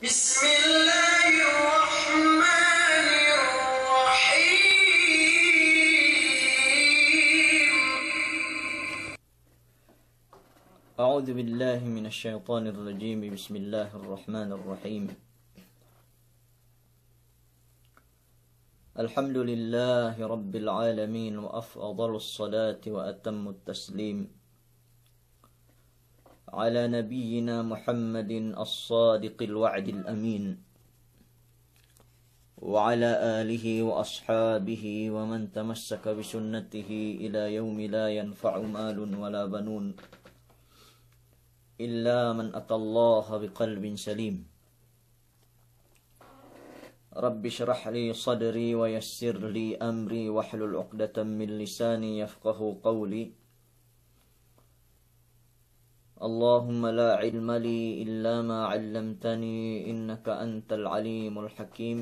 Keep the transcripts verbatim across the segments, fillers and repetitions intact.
بسم الله الرحمن الرحيم. أعوذ بالله من الشيطان الرجيم. بسم الله الرحمن الرحيم. الحمد لله رب العالمين، وأفضل الصلاة وأتم التسليم على نبينا محمد الصادق الوعد الأمين، وعلى آله وأصحابه ومن تمسك بسنته إلى يوم لا ينفع مال ولا بنون إلا من أتى الله بقلب سليم. رب اشرح لي صدري ويسر لي أمري واحلل عقدة من لساني يفقه قولي. اللهم لا علم لي إلا ما علمتني إنك أنت العليم الحكيم.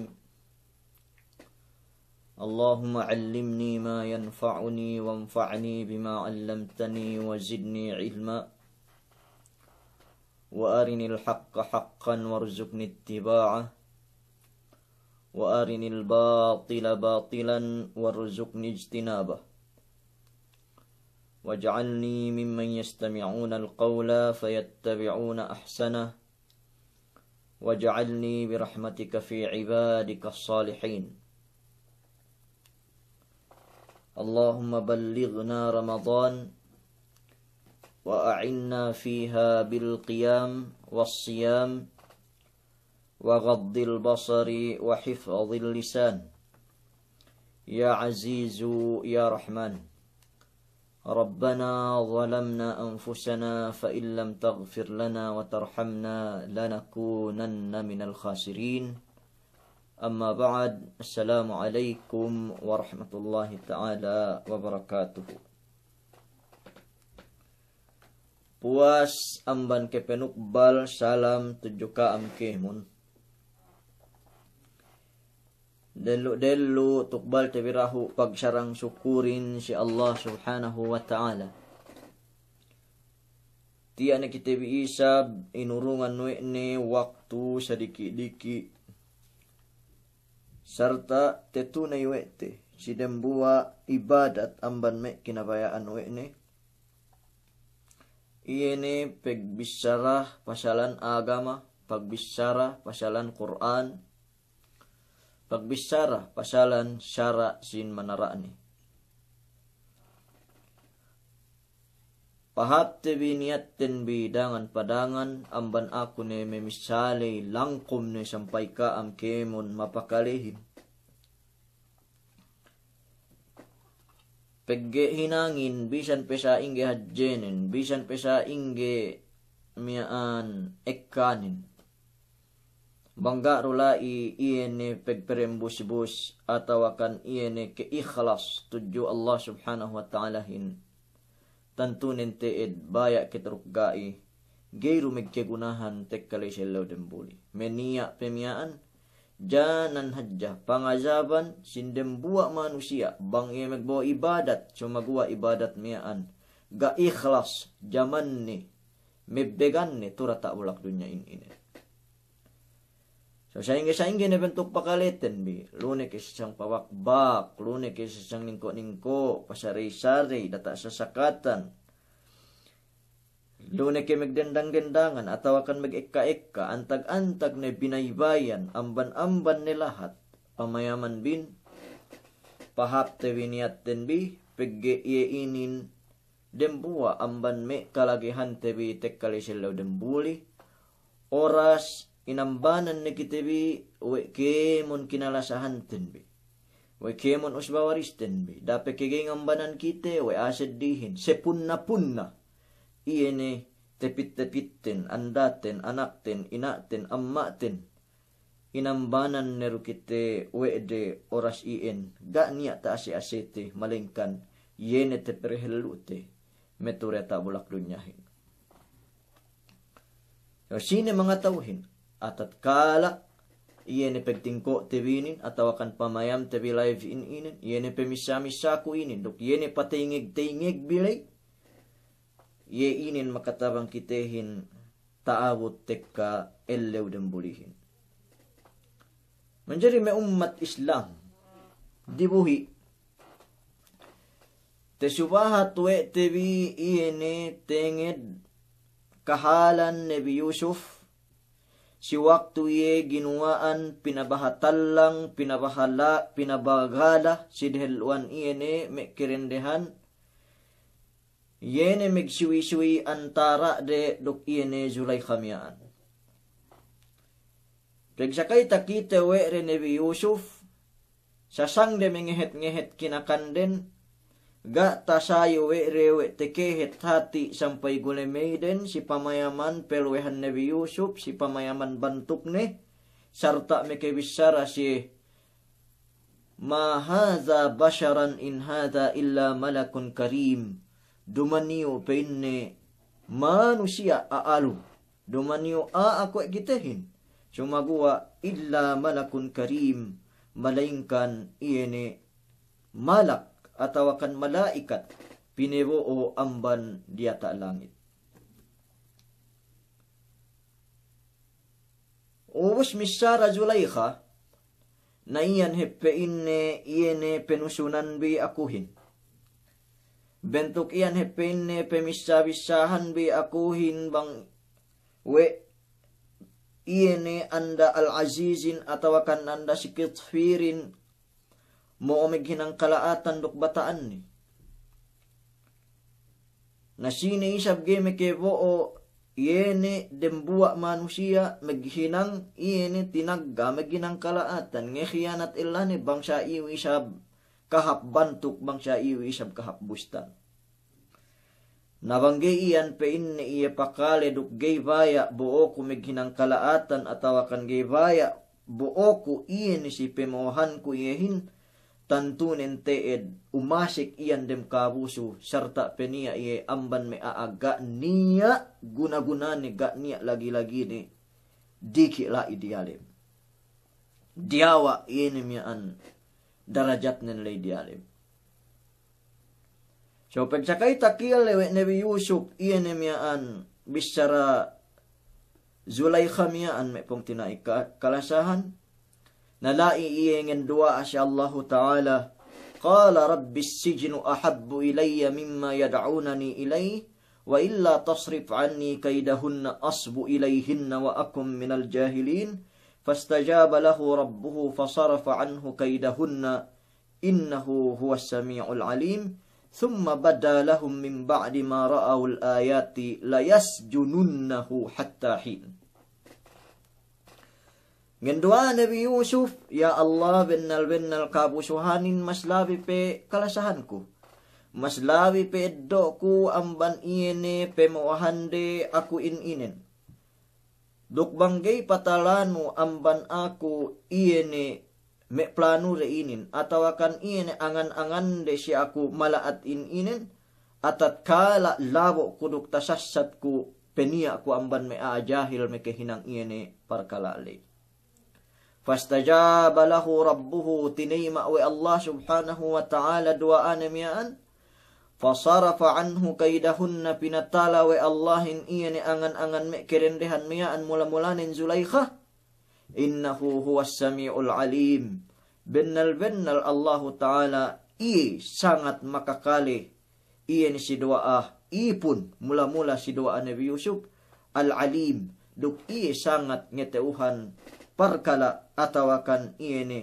اللهم علمني ما ينفعني وانفعني بما علمتني وزدني علما. وأرني الحق حقا وارزقني اتباعه، وأرني الباطل باطلا وارزقني اجتنابه، واجعلني ممن يستمعون القول فيتبعون أحسنه، واجعلني برحمتك في عبادك الصالحين. اللهم بلغنا رمضان وأعنا فيها بالقيام والصيام وغض البصر وحفظ اللسان يا عزيز يا رحمن. ربنا ظلمنا أنفسنا فإن لم تغفر لنا وترحمنا لنكونن من الخاسرين. أما بعد، السلام عليكم ورحمة الله تعالى وبركاته. Puwas amban kapanukbal salam tudju ka'am kēmon. Dellu'-dellu' tukbalte bi dahu' pagsarang sukurin si Allah Subhanahu wa Ta'ala. Tiya' ne kite bi isab inurungan we' ne waktu sadiki'-diki' sarta' tatuney we' te si dembuwa' ibadat amban me' kinabaya'an we' ne. Iye ne pagbissara pasalan agama, pagbissara pasalan Kur'an, pagbissara pasalan sara' sin manara'ne. Pahāpte bi niyatten bi dangan-padangan amban aku ne mamissāley langkum ne sampay ka'am kēmon mapakalehin. Pegge' hinangin, bisan pe sa'ingge hadjenen, bisan pe sa'ingge miya'an ekkanen. Bang ga' du la'i iye ne pagperembus-bus atawakan iye ne ke'ikhlas tudju Allah Subhanahu wa Ta'alahin. Tantunen te'ed baya' kite duk ga'i, ga'i du magkagunahan tekka ley si ellew dembuli. Me' niya' pe miya'an, jānan hadja pangazaban sin dembuwa' manusiya', bang iye magbo'o ibadat, sumaguwa' ibadat miya'an ga' ikhlas, jamanne, mebbeganne, tu diyata' bulak dunya in ine. So, sa'ingge-sa'ingge ne bentuk pakaleten bi, lu ne ke sasang pabakbak, lu ne ke sasang ningko'-ningko', pasarey-sarey, diyata' sasakatan, lu ne ke magdendang-dendangan, atawakan magekka-ekka, antag-antag ne binaybayan, amban-amban ne lahat, pamayaman bin, pahāpte bi niyatten bi, pegge' iye inin, dembuwa' amban me' kalagehante bi tekka ley si ellew dembuli, oras inambanan ne kite bi we' kēmon kinalasahanten bi, we' kēmon usba-waristen bi, da'a pe ke ga'i ngambanan kite we' a'a seddihin, sapunna-punna, iye ne tepit-tepitten, andaten, anakten, ina'ten, amma'ten, inambanan ne du kite we' de oras iyan, ga' niya' ta'ase'-ase'te, malengkan iye ne taparahellu'te, me' tu diyata' bulak dunyahin. So, sine mangata'uhin, tatkala iye ne pagtingko'te bi inin, atawakan pamayamte bi live in inin, iye ne pamissa-missaku inin, duk iye ne pateyngeg-teyngeg bi ley, iye inin makatabang kitehin ta'abut tekka ellew dembulihin. Manjari me' ummat Islam, dibuhi' tesubahat we' te bi iye ne tenged kahalan Nabi Yusuf, si waktu iye ginuwa'an pinabahatallang, pinabahala-, pinabagala si dehelluwan iye ne me' kerendehan, iye ne megsuwi-suwi antara' de duk iye ne Zulaikha miya'an. Pegsakay takite we' de Nabi Yusuf, sasang de mengehet-ngehet kinakanden, ga' tasayu we' de we' tekehet hati' sampay gulemeyden si pamayaman peluwehan Nabi Yusuf, si pamayaman bantukne, sarta' mekebissara si, "Ma hadha basharan in hadha illa malakun karim." Dumaniyu' pe'inne manusiya' a'alu. Dumaniyu' a'a kuwe' kitehin. Sumaguwa' illa malakun karim, malaingkan iye ne malak atawakan mala'ikat pinebo'o amban diyata' langit. Ubus missara Zulaikha, na iyan hep pe'inne iye ne penusunan bi akuhin. Bentuk iyan hep pe'inne pemissa-bissahan bi akuhin bang we' iye ne anda Al-Azizin atawakan anda si Kitfirin mo'o meghinang kala'atan duk bata'anne. Na sine isab ga'i mekebo'o iye ne dembuwa' manusiya' meghinang iye ne tinagga, meghinang kala'atan, ngehiyanat ellane bang sa iyu isab kahap bantuk, bang sa iyu isab kahap bustan. Na bang ga'i iyan pe'inne iye pakale duk ga'i baya' bo'oku meghinang kala'atan atawakan ga'i baya' bo'oku iye ne si pemo'ohanku iyehin, tantunen te'ed umasek iyan dem kabusu, sarta' peniya' iye amban me' a'a ga' niya' guna-gunane, ga' niya' lagi-lagine, diki' la'i diyalem. Diyawa' iye ne miya'an darajatnen la'i diyalem. So, pegsakay takite we' Nabi Yusuf, iye ne miya'an bissara Zulaikha miya'an me' pungtina'i ka-, kalasahan. Na la'i iye ngenduwa'a si Allahu Ta'ala, "Qala rabbis sijnu ahabbu ilayya mimma yad'unani ilayh, wa illa tasrif anni kaydahunna asbu ilayhinna wa akun minal jahilin." Fastajaba lahu rabbuhu fasarafa anhu kaydahunna, innahu huwas sami'ul alim. Thumma bada lahum min ba'di ma ra'awul ayati layasjununnahu hatta hin. Ngenduwa'a Nabi Yusuf, "Ya Allah, bennal-bennal kabusuhanin mas labi pe kalasahanku. Mas labi pe eddo'ku amban iye ne pemo'ohande akuhin inin. Duk bang ga'i patalanu amban aku iye ne me' planude inin, atawakan iye ne angan-angande si aku mala'at in inin, atatkala' labo'ku duk tasassatku, peniya' ku amban me' a'a jahil mekehinang iye ne parkala' ley." Fastajaba lahu rabbuhu, tineyma' we' Allah Subhanahu wa Ta'ala duwa'ane miya'an. Fasarafa anhu kaydahunna, pinatala we' Allahin iye ne angan-angan me' kerendehan miya'an mula-mulanen Zulaikha. Innahu huwas sami'ul alim. Bennal-bennal Allahu Ta'ala iye sangat makakale iye ne si duwa'a, ipun mula-mula si duwa'a Nabi Yusuf, Al-Alim, duk iye sangat ngeta'uhan parkala' atawakan iye ne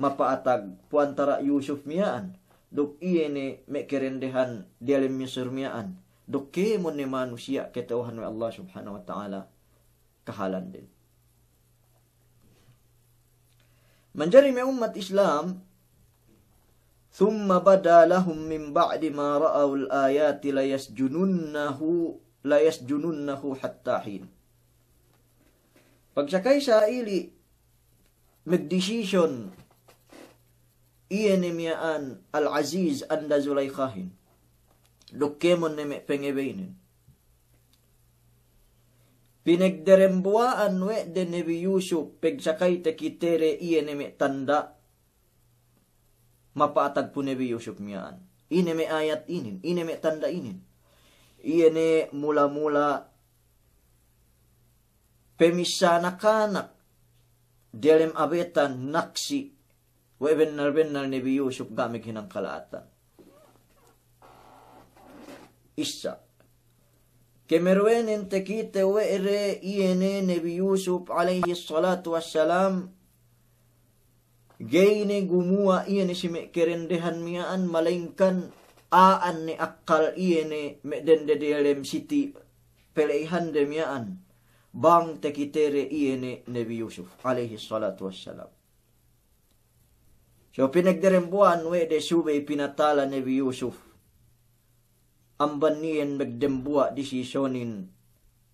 mapa'atag pu antara' Yusuf miya'an duk iye ne me' kerendehan diyalem Misir miya'an, duk kēmon ne manusiya' keta'uhan we' Allah Subhanahu wa Ta'ala kahalanden. Manjari me' ummat Islam, thumma bada lahum min ba'di ma ra'awul ayati layasjununnahu, layasjununnahu hatta hin. Pagsakay sa'ili magdesisyon iye ne miya'an Al-Aziz anda Zulaikhahin duk kēmon ne me' pengebeynen, pinegderembuwa'an we' de Nabi Yusuf, pegsakay takitede iye ne me' tanda' mapa'atag pu Nabi Yusuf miya'an. Ine me' ayat inin, ine me' tanda' inin. Iye ne mula-mula pemissa anak-anak diyalem abetan naksi' we' bennal-bennal Nebi Yusuf ga' maghinang kala'atan. Issa. Kemeruwenen takite we' de iye ne Nebi Yusuf alayhis salatu wassalam, ga'i ne gumuwa' iye ne si me' karendehan miya'an, malayingkan a'an ne akkal iye ne me' dende diyalem siti' pele'ihande miya'an, bang takite de iye ne Nebi Yusuf alayhis salatu wassalam. So pinagdedembuwa'an we' de subey pinatala Nebi Yusuf amban iyan magdembuwa' disisonin,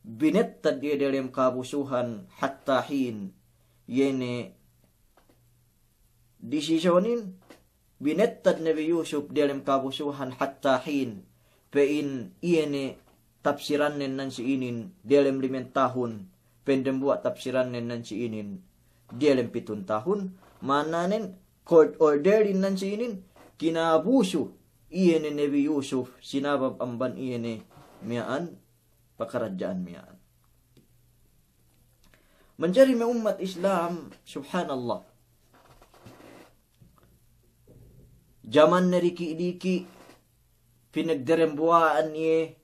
binettad iye diyalem kabusuhan hatta hin, iye ne disisonin, binettad Nebi Yusuf diyalem kabusuhan hatta hin, pe'in iye ne tapsirannen nan si inin diyalem limen tahun, pe'in dembuwa' tapsirannen nan si inin diyalem pitun tahun, ma'ananen court orderin nan si inin kinabusu iye ne Nebi Yusuf, sinabab amban iye ne miya'an pakaradja'an miya'an. Manjari me' ummat Islam, subhanallah. Jaman ne diki'-diki', pinagdedembuwa'an iye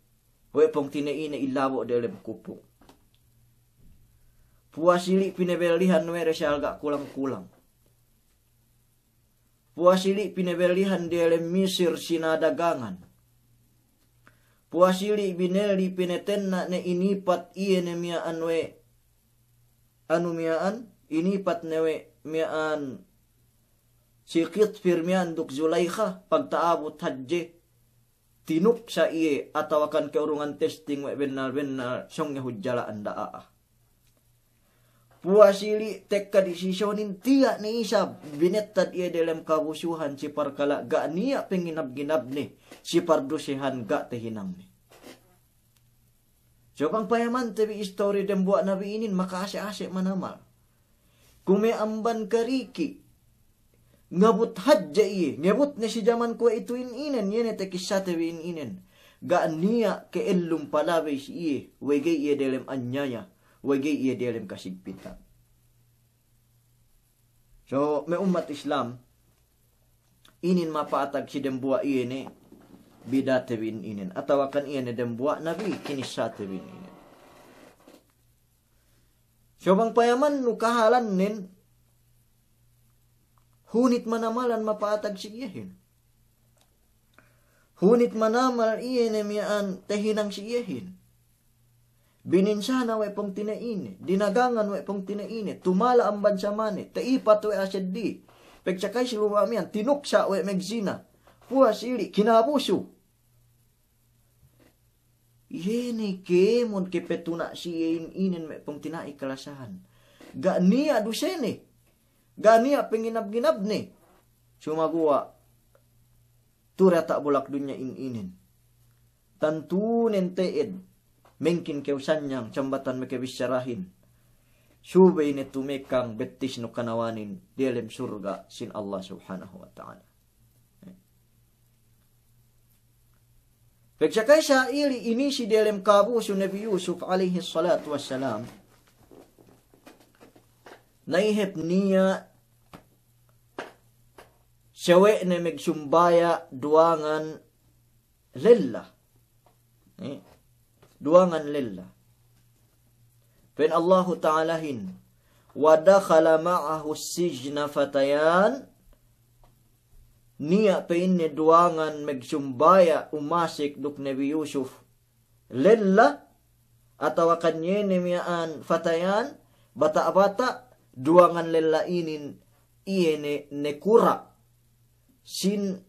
we' pungtina'ine ilabo' diyalem kupung. Puwas ili' pinabellihan we' de si halga' kulang-kulang. Puwas ili' pinabellihan diyalem Misir sina dagangan. Puwas ili' binelli pinatenna' ne inipat iye ne miya'an we' anu miya'an, inipat ne we' miya'an si Kitfir miya'an duk Zulaykha, pagta'abut hadje tinuksa' iye atawakan ke'urungan testing we' bennal-bennal sōng iye hujjala'an da'a. Puwas ili' tekka disisonin tiya' ne isab binettad iye diyalem kabusuhan si parkala' ga' niya' panginab-nginabne, si pardusehan ga' tahinangne. So bang payamante bi istori dembuwa' nabi inin maka'ase'-ase' manamal. Kuwe' amban kariki' ngabut hadja iye, ngebut ne si jaman kuwe'itu in inen, iye ne takissate bi in inen. Ga' niya' ke'ellum palabey si iye, we' ga'i iye diyalem anyaya, we' ga'i iye diyalem kasigpitan. So, me' ummat Islam, inin mapa'atag si dembuwa' iye ne bidate bi in inen, atawakan iye ne dembuwa' nabi kinissate bi in inen. So bang payamannu kahalannen, hunit manamalan mapa'atag si iyehin. Hunit manamal iye ne miya'an tahinang si iyehin. Bininsana we' pungtina'ine, dinagangan we' pungtina'ine, tumala' amban samane, ta'ipat we' aseddi. Pegsakay si luma' miya'an, tinuksa' we' megzina. Puwas ili', kinabusu. Iye ne kēmon kapetuna' si iye in inen me' pungtina'i kalasahan. Ga' niya' dusene. Ga' niya' panginab-nginabne. Sumaguwa' tu diyata' bulak dunya in inen, tantunen te'ed mengkin kew sanyang sambatan makabissarahin. Subey ne tumekang bettisnu kanawanin diyalem surga' sin Allah Subhanahu wa Ta'ala. Pegsakay sa ili' inisi diyalem kabusu Nabi Yusuf alayhis salatu wassalam, na ihep niya' sawe'ne magsumbaya' duwangan lella. Eh, duwangan lella. Pa'in Allahu Ta'alahin, "Wa dakhala ma'ahus sijna fatayan." Niya' pa'inne duwangan magsumbaya' umasek duk Nabi Yusuf lella, atawakan iye ne miya'an fatayan, bata'-bata', duwangan lella inin iye ne nakura' sin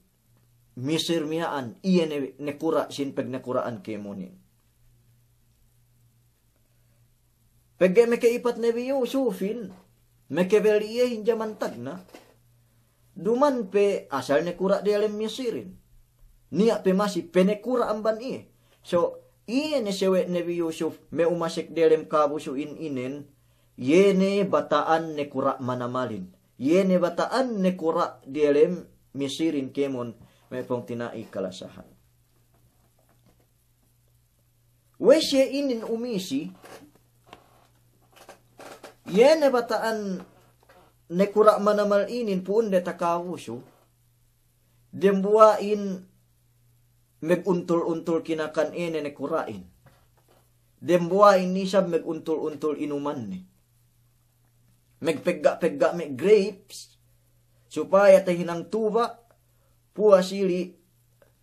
Misir miya'an, iye ne nakura' sin pagnakura'an kēmonin. Pegge' maka'ipat Nabi Yusufin, makabelli iyehin jaman tagna'. Duman pe asal nakura' diyalem Misirin. Niya' pe masi panakura' amban iye. So, iye ne sawe' Nabi Yusuf me' umasek diyalem kabusu in inen, iye ne bata'an nakura' manamalin. Iye ne bata'an nakura' diyalem Misirin kēmon me' pungtina'i kalasahan. We' siye inin umisi, iye ne bata'an nakura' manamal inin pu'unde takabusu, dembuwa'in meguntul-untul kinakan iye ne nakura'in. Dembuwa'in isab meguntul-untul inumanne. Megpegga'-pegga' me' grapes, supaya tahinang tuba', puwas ili'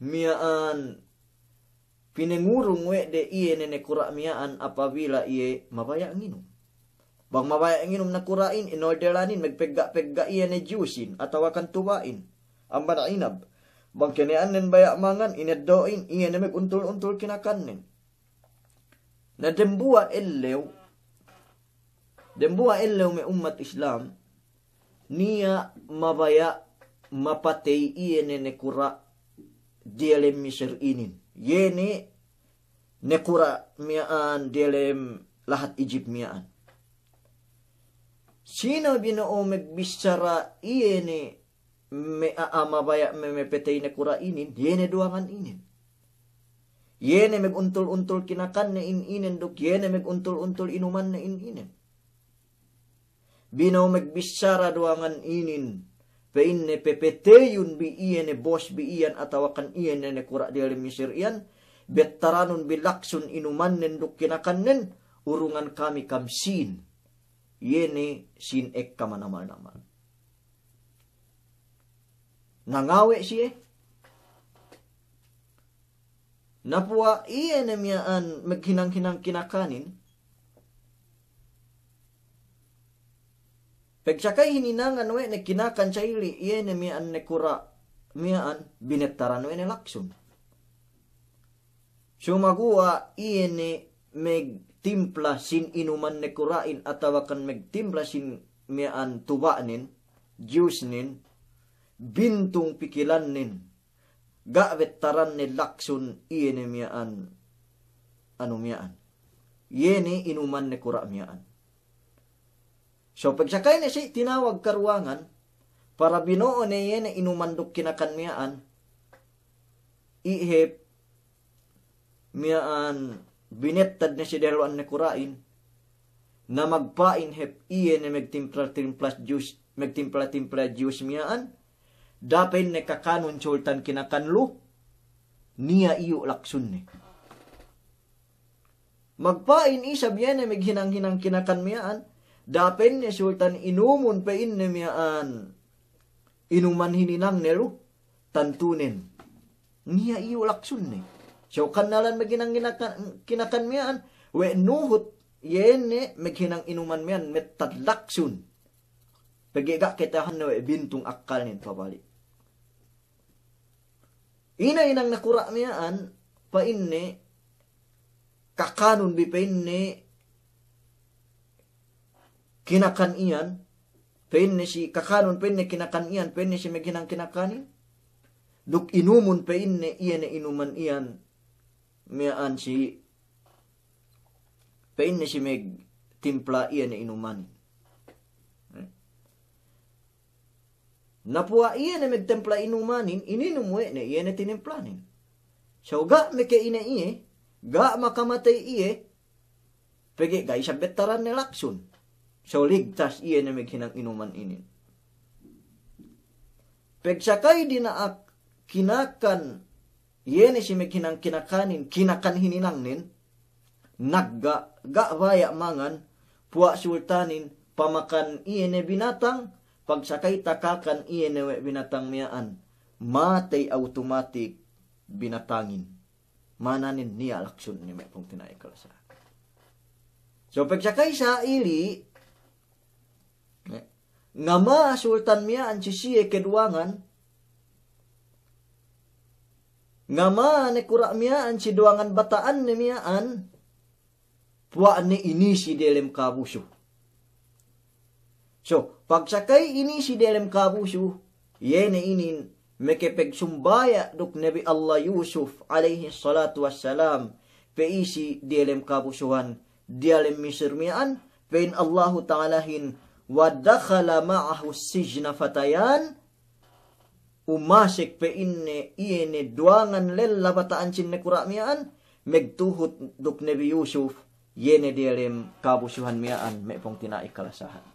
miya'an pinengurung we' de iye ne nakura' miya'an apabila iye mabaya' nginum. Bang mabaya' nginum nakura'in, inorderan in, megpegga'-pegga' iye ne juice-in, atawakan tuba'in, amban inab. Bang keniya'annen baya' mangan, ineddo'in, iye ne meguntul-untul kinakannen. Na dembuwa' ellew, dembuwa' ellew me' ummat Islam, niya' mabaya' mapatey iye ne nakura' diyalem Misir inin. Iye ne nakura' miya'an diyalem lahat Ijip miya'an. Sine bino'o megbissara iye ne me' a'a mabaya' me-, mapatey nakura' inin, iye ne duwangan inin. Iye ne meguntul-untul kinakanne in-, inin duk iye ne meguntul-untul inumanne in-, inin. Bino'o megbissara duwangan inin, pa'inne papateyun bi iye ne boss bi iyan atawakan iye ne nakura' diyalem Misir iyan, bettaranun bi laksun inumannen duk kinakannen, urungan kami kam sīn. Iye ne sīn ekka manamal-namal. Nangawe' siye. Na puwa' iye ne miya'an maghinang-hinang kinakanin. Pegsakay hininangan we' ne kinakan sa ili' iye ne miya'an nakura' miya'an, binettaran we' ne laksun. Sumaguwa' iye ne megtimpla sīn inuman nakura'in atawakan megtimpla sīn miya'an tuba'nen, juice-nen, bintung pikilannen, ga' bettaranne laksun iye ne miya'an, anu miya'an. Iye ne inuman nakura' miya'an. So, pegsakay ne si tinawag karuwangan, para bino'o ne iye ne inuman duk kinakan miya'an, i' hep miya'an binettad ne si dehellu'an nakura'in, na magpa'in hep iye ne megtimpla-timpla juice, megtimpla-timpla juice miya'an, da'a pa'inne kakanun sultan kinakan lu, niya' iyu' laksunne. Magpa'in isab iye ne meghinang-hinang kinakan miya'an, da'a pa'inne sultan inumun pa'inne miya'an inuman hininangne lu, tantunen niya' iyu' laksunne. So kannalan meghinang kinakan, kinakan miya'an, we' nuhut iye ne meghinang inuman miya'an mettad laksun. Pegge' ga' katahanne we' bintung akkalnen pabalik. Ine hinang nakura' miya'an, pa'inne, kakanun bi pa'inne kinakan iyan, pa'inne si kakanun, pa'inne kinakan iyan, pa'inne si meghinang kinakanin, duk inumun pa'inne iye ne inuman iyan, miya'an si, pa'inne si megtimpla iye ne inuman. Na puwa' iye ne megtimpla inumanin, ininum we' ne iye ne tinimplanin. So ga' meke ine iye, ga' makamatey iye, pegge' ga' isab bettaranne laksun. So ligtas iye ne meghinang inuman inin. Pegsakay dina'ak kinakan iye ne si meghinang kinakanin, kinakan hininangnen, nagga', ga' baya' mangan, puwa' sultanin, pamakan iye ne binatang, pagsakay takakan iye ne we' binatang miya'an, matey awtomatik binatangin. Ma'ananen niya' laksunne me' pungtina'i kalasahan. So pegsakay sa'ili', ngama sultan miya'an si siye keduwangan, ngama nakura' miya'an si duwangan bata'anne miya'an, puwa'ne inisi diyalem kabusu. So, pagsakay inisi diyalem kabusu, iye ne inin meke pegsumbaya' duk Nabi Allah Yusuf alayhis salatu wassalam, pe'isi diyalem kabusuhan, diyalem Misir miya'an, pe'in Allahu Ta'alahin, wa dakhala ma'ahus sijna fatayan, umasek pe'inne iye ne duwangan lella bata'an sin nakura' miya'an, megtuhut duk Nabi Yusuf, iye ne diyalem kabusuhan miya'an, me' pungtina'i kalasahan.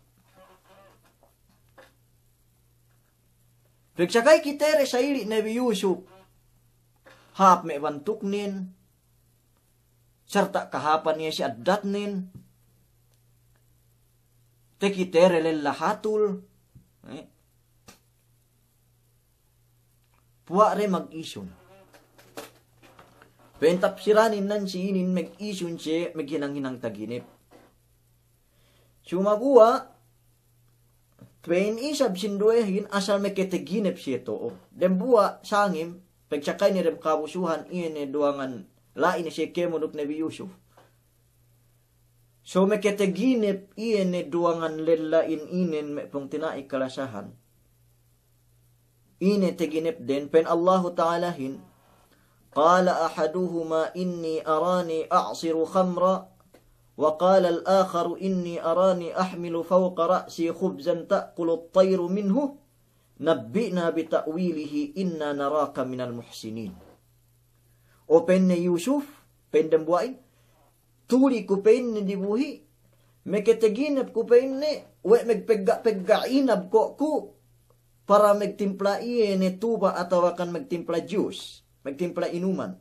Pegsakay kite de sa'ili' Nabi Yusuf, hāp me' bantuknen, sarta' kahāpan iye si addatnen, takite de lella hatul, eh, puwa' de magisun. Pa'in tapsiranin nan si inin magisun siye maghinang-hinang taginep. Sumaguwa', pa'in isab sinduwehin asal makataginep siye to'o. Dembuwa' sangem, pegsakayne dem kabusuhan iye ne duwangan la'i ne siye kēmon duk Nabi Yusuf. So makataginep iye ne duwangan lella'in inin me' pungtina'i kalasahan. Ine taginepden, pa'in Allahu Ta'alahin, قال أحدهما إني أراني أعصر خمرا وقال الآخر إني أراني أحمل فوق رأسي خبزا تأكل الطير منه نبئنا بتأويله إنا نراك من المحسنين. O pa'inne Yusuf, pa'in dembuwa'in, tuli ku pa'inne dibuhi', makataginep ku pa'inne, we' magpegga'-pegga' inab ko' ku, para magtimpla iye ne tuba' atawakan magtimpla jus, magtimpla inuman.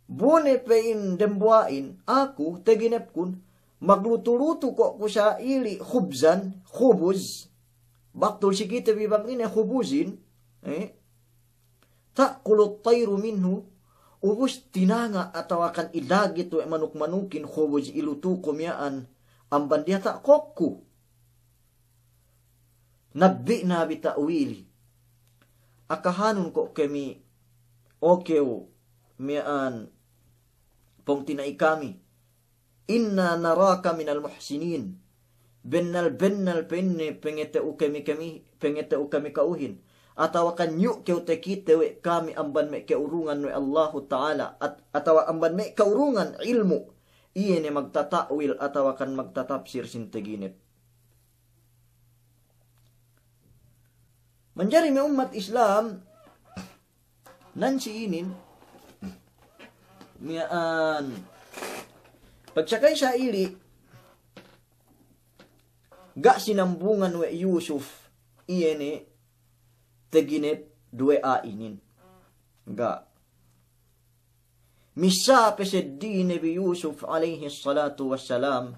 Bu ne pa'in dembuwa'in, aku, taginepkun, maglutu-lutu ko' ku sa'ili' khubzan, khubuz, baktul si kite bi bang ine khubuzin, eh, تأكل الطير منه, ubus tinanga' atawakan idagit we' manuk-manukin khubuz ilutu ku miya'an amban diyata' ko' ku. نبئنا بتأويله. Akahanun ko' kami, o kew miya'an pungtina'i kami. إنا نراك من المحسنين. Bennal-bennal pa'inne pangate'u kami, kami, pangate'u kami ka'uhin. Atawakan niyu' kew takite we' kami amban me' ka'urungan we' Allahu Ta'ala, at-, atawa amban me' ka'urungan ilmu'. Iye ne magtata'wil atawakan magtatapsir sin taginep. Manjari me' ummat Islam, nan si inin, miya'an, pagsakay sa'ili', ga' sinambungan we' Yusuf, iye ne taginep duwe a'a inin. Ga'. Missā pe seddili Nabi Yusuf alayhis salatu wassalam,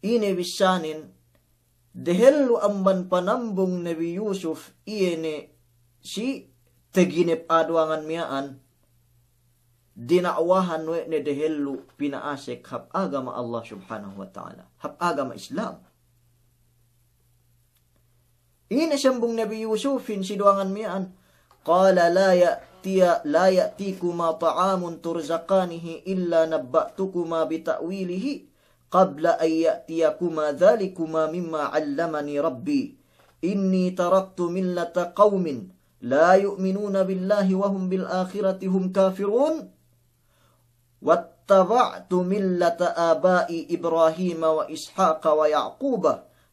ine bissānen, dehellu amban panambung Nabi Yusuf iye ne si taginep a'a duwangan miya'an, dina'wahan we' ne dehellu pina'asek hap agama Allah Subhanahu wa Ta'ala, hap agama Islam. Ine sambung Nabi Yusufin si duwangan miya'an, قال لا يأتي، لا يأتيكما طعام ترزقانه إلا نبأتكما بتأويله قبل أن يأتيكما ذلكما مما علمني ربي إني تركت ملة قوم لا يؤمنون بالله وهم بالآخرة هم كافرون واتبعت ملة آبائي إبراهيم وإسحاق ويعقوب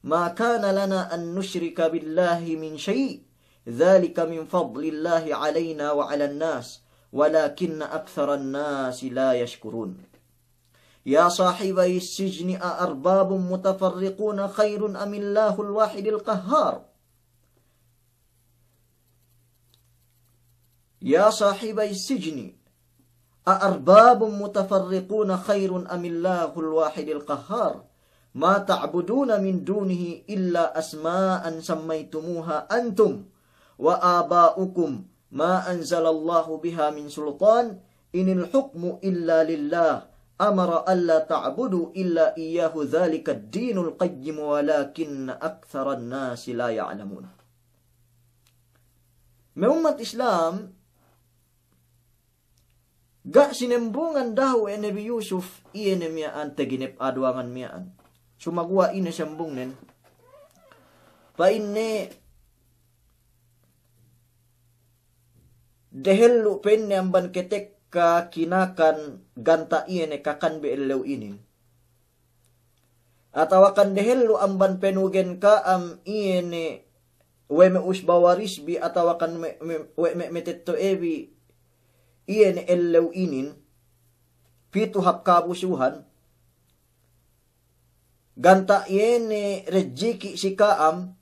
ما كان لنا أن نشرك بالله من شيء ذلك من فضل الله علينا وعلى الناس ولكن أكثر الناس لا يشكرون. يا صاحبي السجن أأرباب متفرقون خير أم الله الواحد القهار. يا صاحبي السجن أأرباب متفرقون خير أم الله الواحد القهار ما تعبدون من دونه إلا أسماء سميتموها أنتم وآباؤكم ما أنزل الله بها من سلطان إن الحكم إلا لله أمر ألا تعبدوا إلا إياه ذلك الدين القيم ولكن أكثر الناس لا يعلمون. Me' ummat Islam, ga' sinambungan dahu' we' Nabi Yusuf, iye ne miya'an taginep a'a duwangan miya'an. Sumaguwa' ine sambungnen, pa'inne dehellu pa'inne amban katekka kinakan ganta' iye ne kakan bi ellew inin. Atawakan dehellu amban panugen ka'am iye ne we' me' usba waris bi atawakan me', me', we' me', me' matetto'e bi iye ne ellew inin, pitu hap kabusuhan, ganta' iye ne rejiki' si ka'am,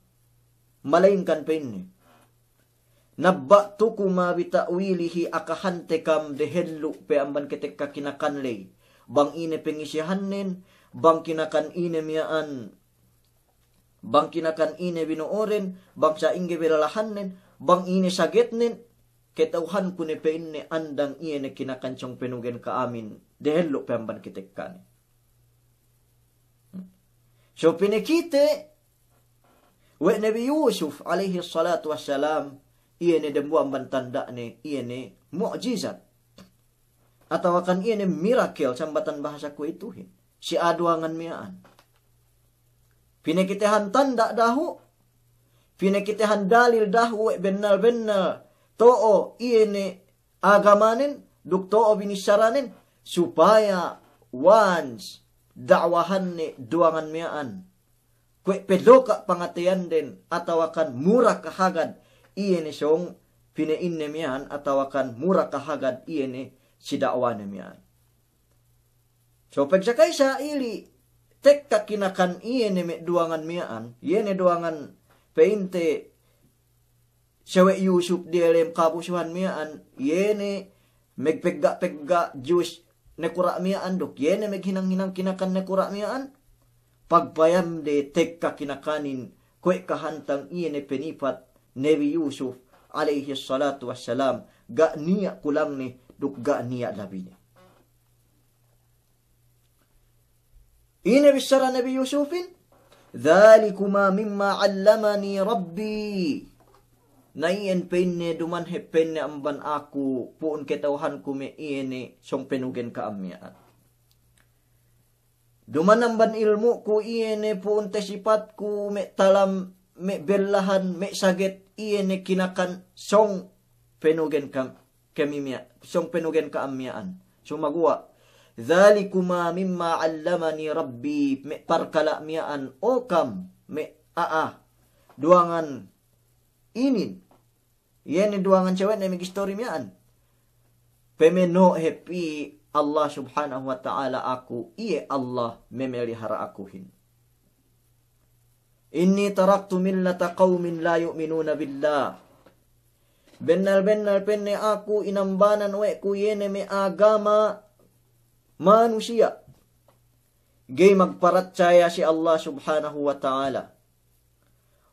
Malayingkan pa'inne, "Nabba'tukuma bita'wilihi," akahante kam dehellu' pe amban ketekka kinakan ley. Bang ine pengisihannen, bang kinakan ine miya'an, bang kinakan ine bino'oden, bang sa'ingge belalahannen, bang ine sagetnen, kata'uhanku ne pa'inne andang iye ne kinakan sōng penugen ka'amin, dehellu' pe amban ketekkane. So pinakite we' Nabi Yusuf alayhis salatu wassalam, iye ne dembuwa' amban tanda'ne, iye ne mu'jizat. Atawakan iye ne miracle, sambatan bahasa kuwe'ituhin. Si a'a duwangan miya'an. Pinakitehan tanda' dahu', pinakitehan dalil dahu' we' bennal-bennal to'o iye ne agamanen, duk to'o binissaranen, supaya once da'wahanne duwangan miya'an, kuwe' pedoka' pangateyanden, atawakan mura kahagad iye ne sōng pina'inne miya'an, atawakan mura kahagad iye ne si da'wane miya'an. So, pegsakay sa'ili tekka kinakan iye ne me' duwangan miya'an, iye ne duwangan pa'inte sawe' Yusuf diyalem kabusuhan miya'an, iye ne megpegga'-pegga' jus nakura' miya'an duk iye ne meghinang-hinang kinakan nakura' miya'an, pagpayamde tekka kinakanin kuwe' kahantang iye ne penipat Nabi Yusuf alayhis salatu wassalam, ga' niya' kulangne duk ga' niya' labine. Ine bissara Nabi Yusufin? "Dhalikuma mimma 'allamani Rabbi." Na iyan pa'inne duman hep pa'inne amban aku, pu'un kata'uhanku me' iye ne sōng penugen ka'am miya'an. Duman amban ilmu'ku iye ne pu'un tesipatku me' talam, me' bellahan, me' saget iye ne kinakan sōng penugen kam, kami miya', sōng penugen ka'am miya'an. Sumaguwa', "Dhalikuma mimma 'allamani Rabbi," me' parkala' miya'an, o kam, me' a'a duwangan inin. Iye ne duwangan sawe'ne megistori miya'an. Pemeno' hep i Allah Subhanahu wa Ta'ala aku, iye Allah memelihara akuhin. "Inni taraktu millata qawmin la yu'minuna billah." Bennal-bennal pa'inne aku inambanan we' ku iye ne me' agama manusiya' ga'i magparatsaya si Allah Subhanahu wa Ta'ala.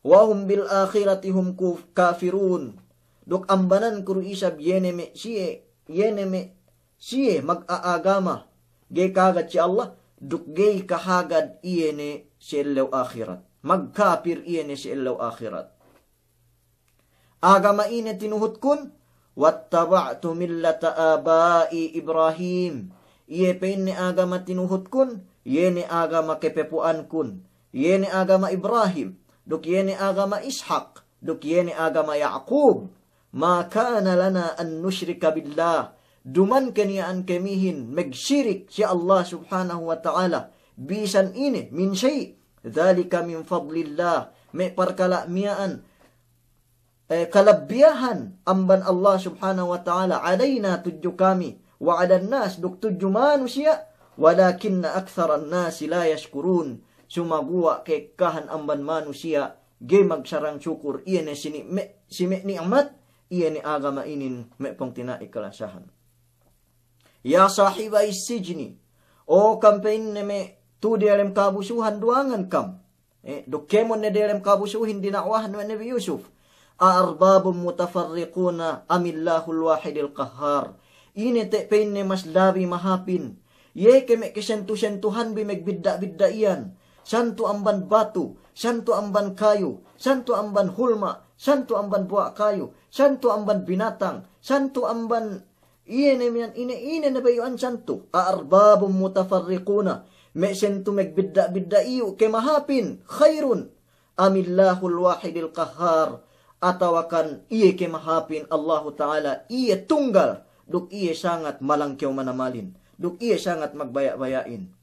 "Wa hum bil akhirati hum kuf-, kafirun." Duk ambananku du isab iye ne me' siye, iye ne me' siye mag-aagama ga'i kahagad si Allah, duk ga'i kahagad iye ne si ellew ahirat. Magkapir iye ne si ellew ahirat. Agama ine tinuhutkun? "Wattaba'tu millata aba'i Ibrahim." Iye pa'inne agama tinuhutkun, iye ne agama kepepu'ankun, iye ne agama Ibrahim, duk iye ne agama Ishak, duk iye ne agama Ya'kub. "Ma kana lana an nushrika billah." Duman keniya'an kamihin magsirik si Allah Subhanahu wa Ta'ala bisan ine, min shay'. "Dhalika min fadlillah." Me' parkala' miya'an, eh, kalabbiyahan amban Allah Subhanahu wa Ta'ala, "'alayna," tudju kami, "wa 'alan nas," duk tudju manusiya', "walakinna aktharan nasi la yashkurun." Sumaguwa' ka'ekkahan amban manusiya' ga'i magsarang sukur, iye ne si ni-, me', si me' ni'mat, iye ne agama inin me' pungtina'i kalasahan. "Ya sahibai sijni," o kam pa'inne me' tu'u diyalem kabusuhan duwangan kam. Eh, duk kēmon ne diyalem kabusuhin dina'wahan we' Nabi Yusuf. "A arbabun mutafarriquna amillahul wahidil qahhar." Ine te' pa'inne mas labi mahāpin? Iye ke me' kesentu-sentuhanbi megbidda'-bidda' iyan. Santu amban batu, santu amban kayu, santu amban hulma', santu amban buwa' kayu, santu amban binatang, santu amban iye ne miya'an ine-ine ne bayu'an santu. "A arbabun mutafarriquna," me' sentu megbidda'-bidda' iyu' ke mahāpin, khairun, "amillahul wahidil qahhar," atawakan iye ke mahāpin Allahu Ta'ala, iye tunggal, duk iye sangat malangkew manamalin, duk iye sangat magbaya'-baya'in.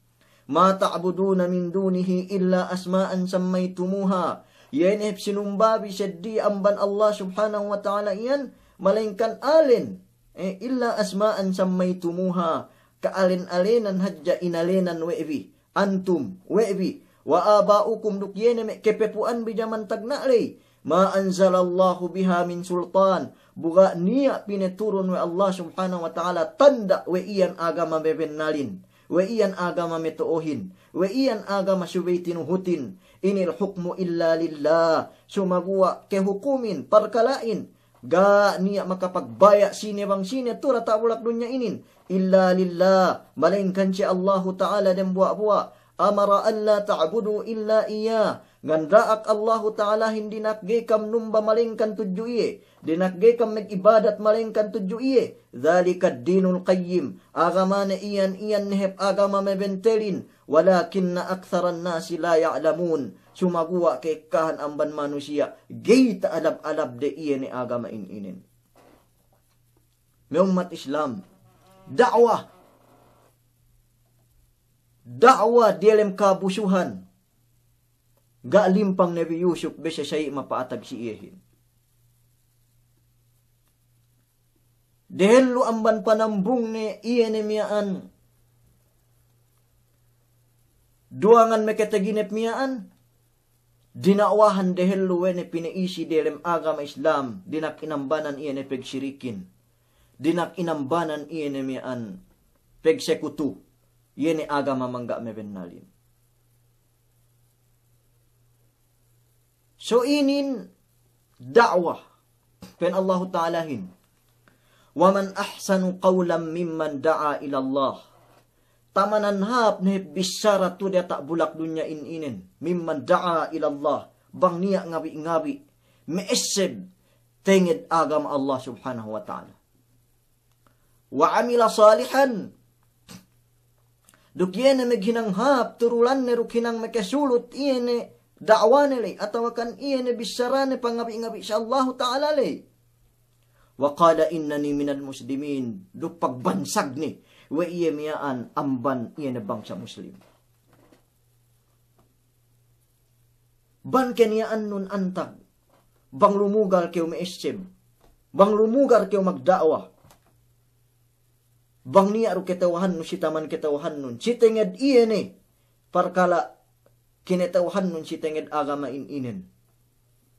"Ma ta'buduna min dunihi illa asma'an sammaytumuha." Iye ne hep sinumbabi seddili amban Allah Subhanahu wa Ta'ala iyan, malaingkan alen, eh, "illa asma'an sammaytumuha," ka'alen-alenan hadja inalenan we' bi, antum, we' bi, "wa aba'ukum," duk iye ne me' kepepu'anbi jaman tagna' ley, ما أنزل الله بها من سلطان. Bu ga' niya' pinaturun we' Allah Subhanahu wa Ta'ala tanda' we' iyan agama mabennalin, we' iyan agama mato'ohin, we' iyan agama subey tinuhutin. إن الحكم إلا لله. Sumaguwa' kahukumin, parkala'in, ga' niya' makapagbaya' sine bang sine tu diyata' bulak dunya inin. إلا لله, malayingkan si Allahu Ta'ala dambuwa'-buwa'. أمر ألا تعبدوا إلا إياه. Nganda'ak Allahu Ta'alahin dina'ak ga'i kam numba malayingkan tudju iye, dina'ak ga'i kam mag'ibadat malayingkan tudju iye. ذلك الدين القيم. Agamane iyan, iyan ne hep agama mabentelin. ولكن أكثر الناس لا يعلمون. Sumaguwa' ka'ekkahan amban manusiya' ga'i ta'alab-alabde iye ne agama in inin. Me' ummat Islam, da'wa, da'wa diyalem kabusuhan. Ga' limpang Nabi Yusuf bese sa'i mapa'atag si iyehin. Dehellu amban panambungne iye ne miya'an duwangan makateginep miya'an, dina'wahan dehellu we' ne pina'isi diyalem agama Islam, dina'ak inambanan iye ne pagsirikin, dina'ak inambanan iye ne miya'an pagsekutu, iye ne agama mangga' mabennalin. So inin da'wa. Pa'in Allahu Ta'alahin, ومن أحسن قولا ممن دعا إلى الله. Tamanan hāp ne bissara tu diyata' bulak dunya in inin. ممن دعا إلى الله. Bang niya' ngabi'-ngabi' ma'esseb tenged agama Allah Subhanahu wa Ta'ala. وعمل صالحا. Duk iye ne maghinang hāp turulanne duk hinang makasulut iye ne da'wane ley, atawakan iye ne bissarane pangabi'-ngabi' si Allahu Ta'ala ley. وقال إنني من المسلمين. Duk pagbansagne we' iye miya'an amban iye ne bangsa Muslim. Bang keniya'annun antag, bang lumugal kew ma'esseb, bang lumugal kew magda'wa, bang niya' du kata'uhannu si taman kata'uhannun, si tenged iye ne parkala' kinata'uhannun si tenged agama in inin,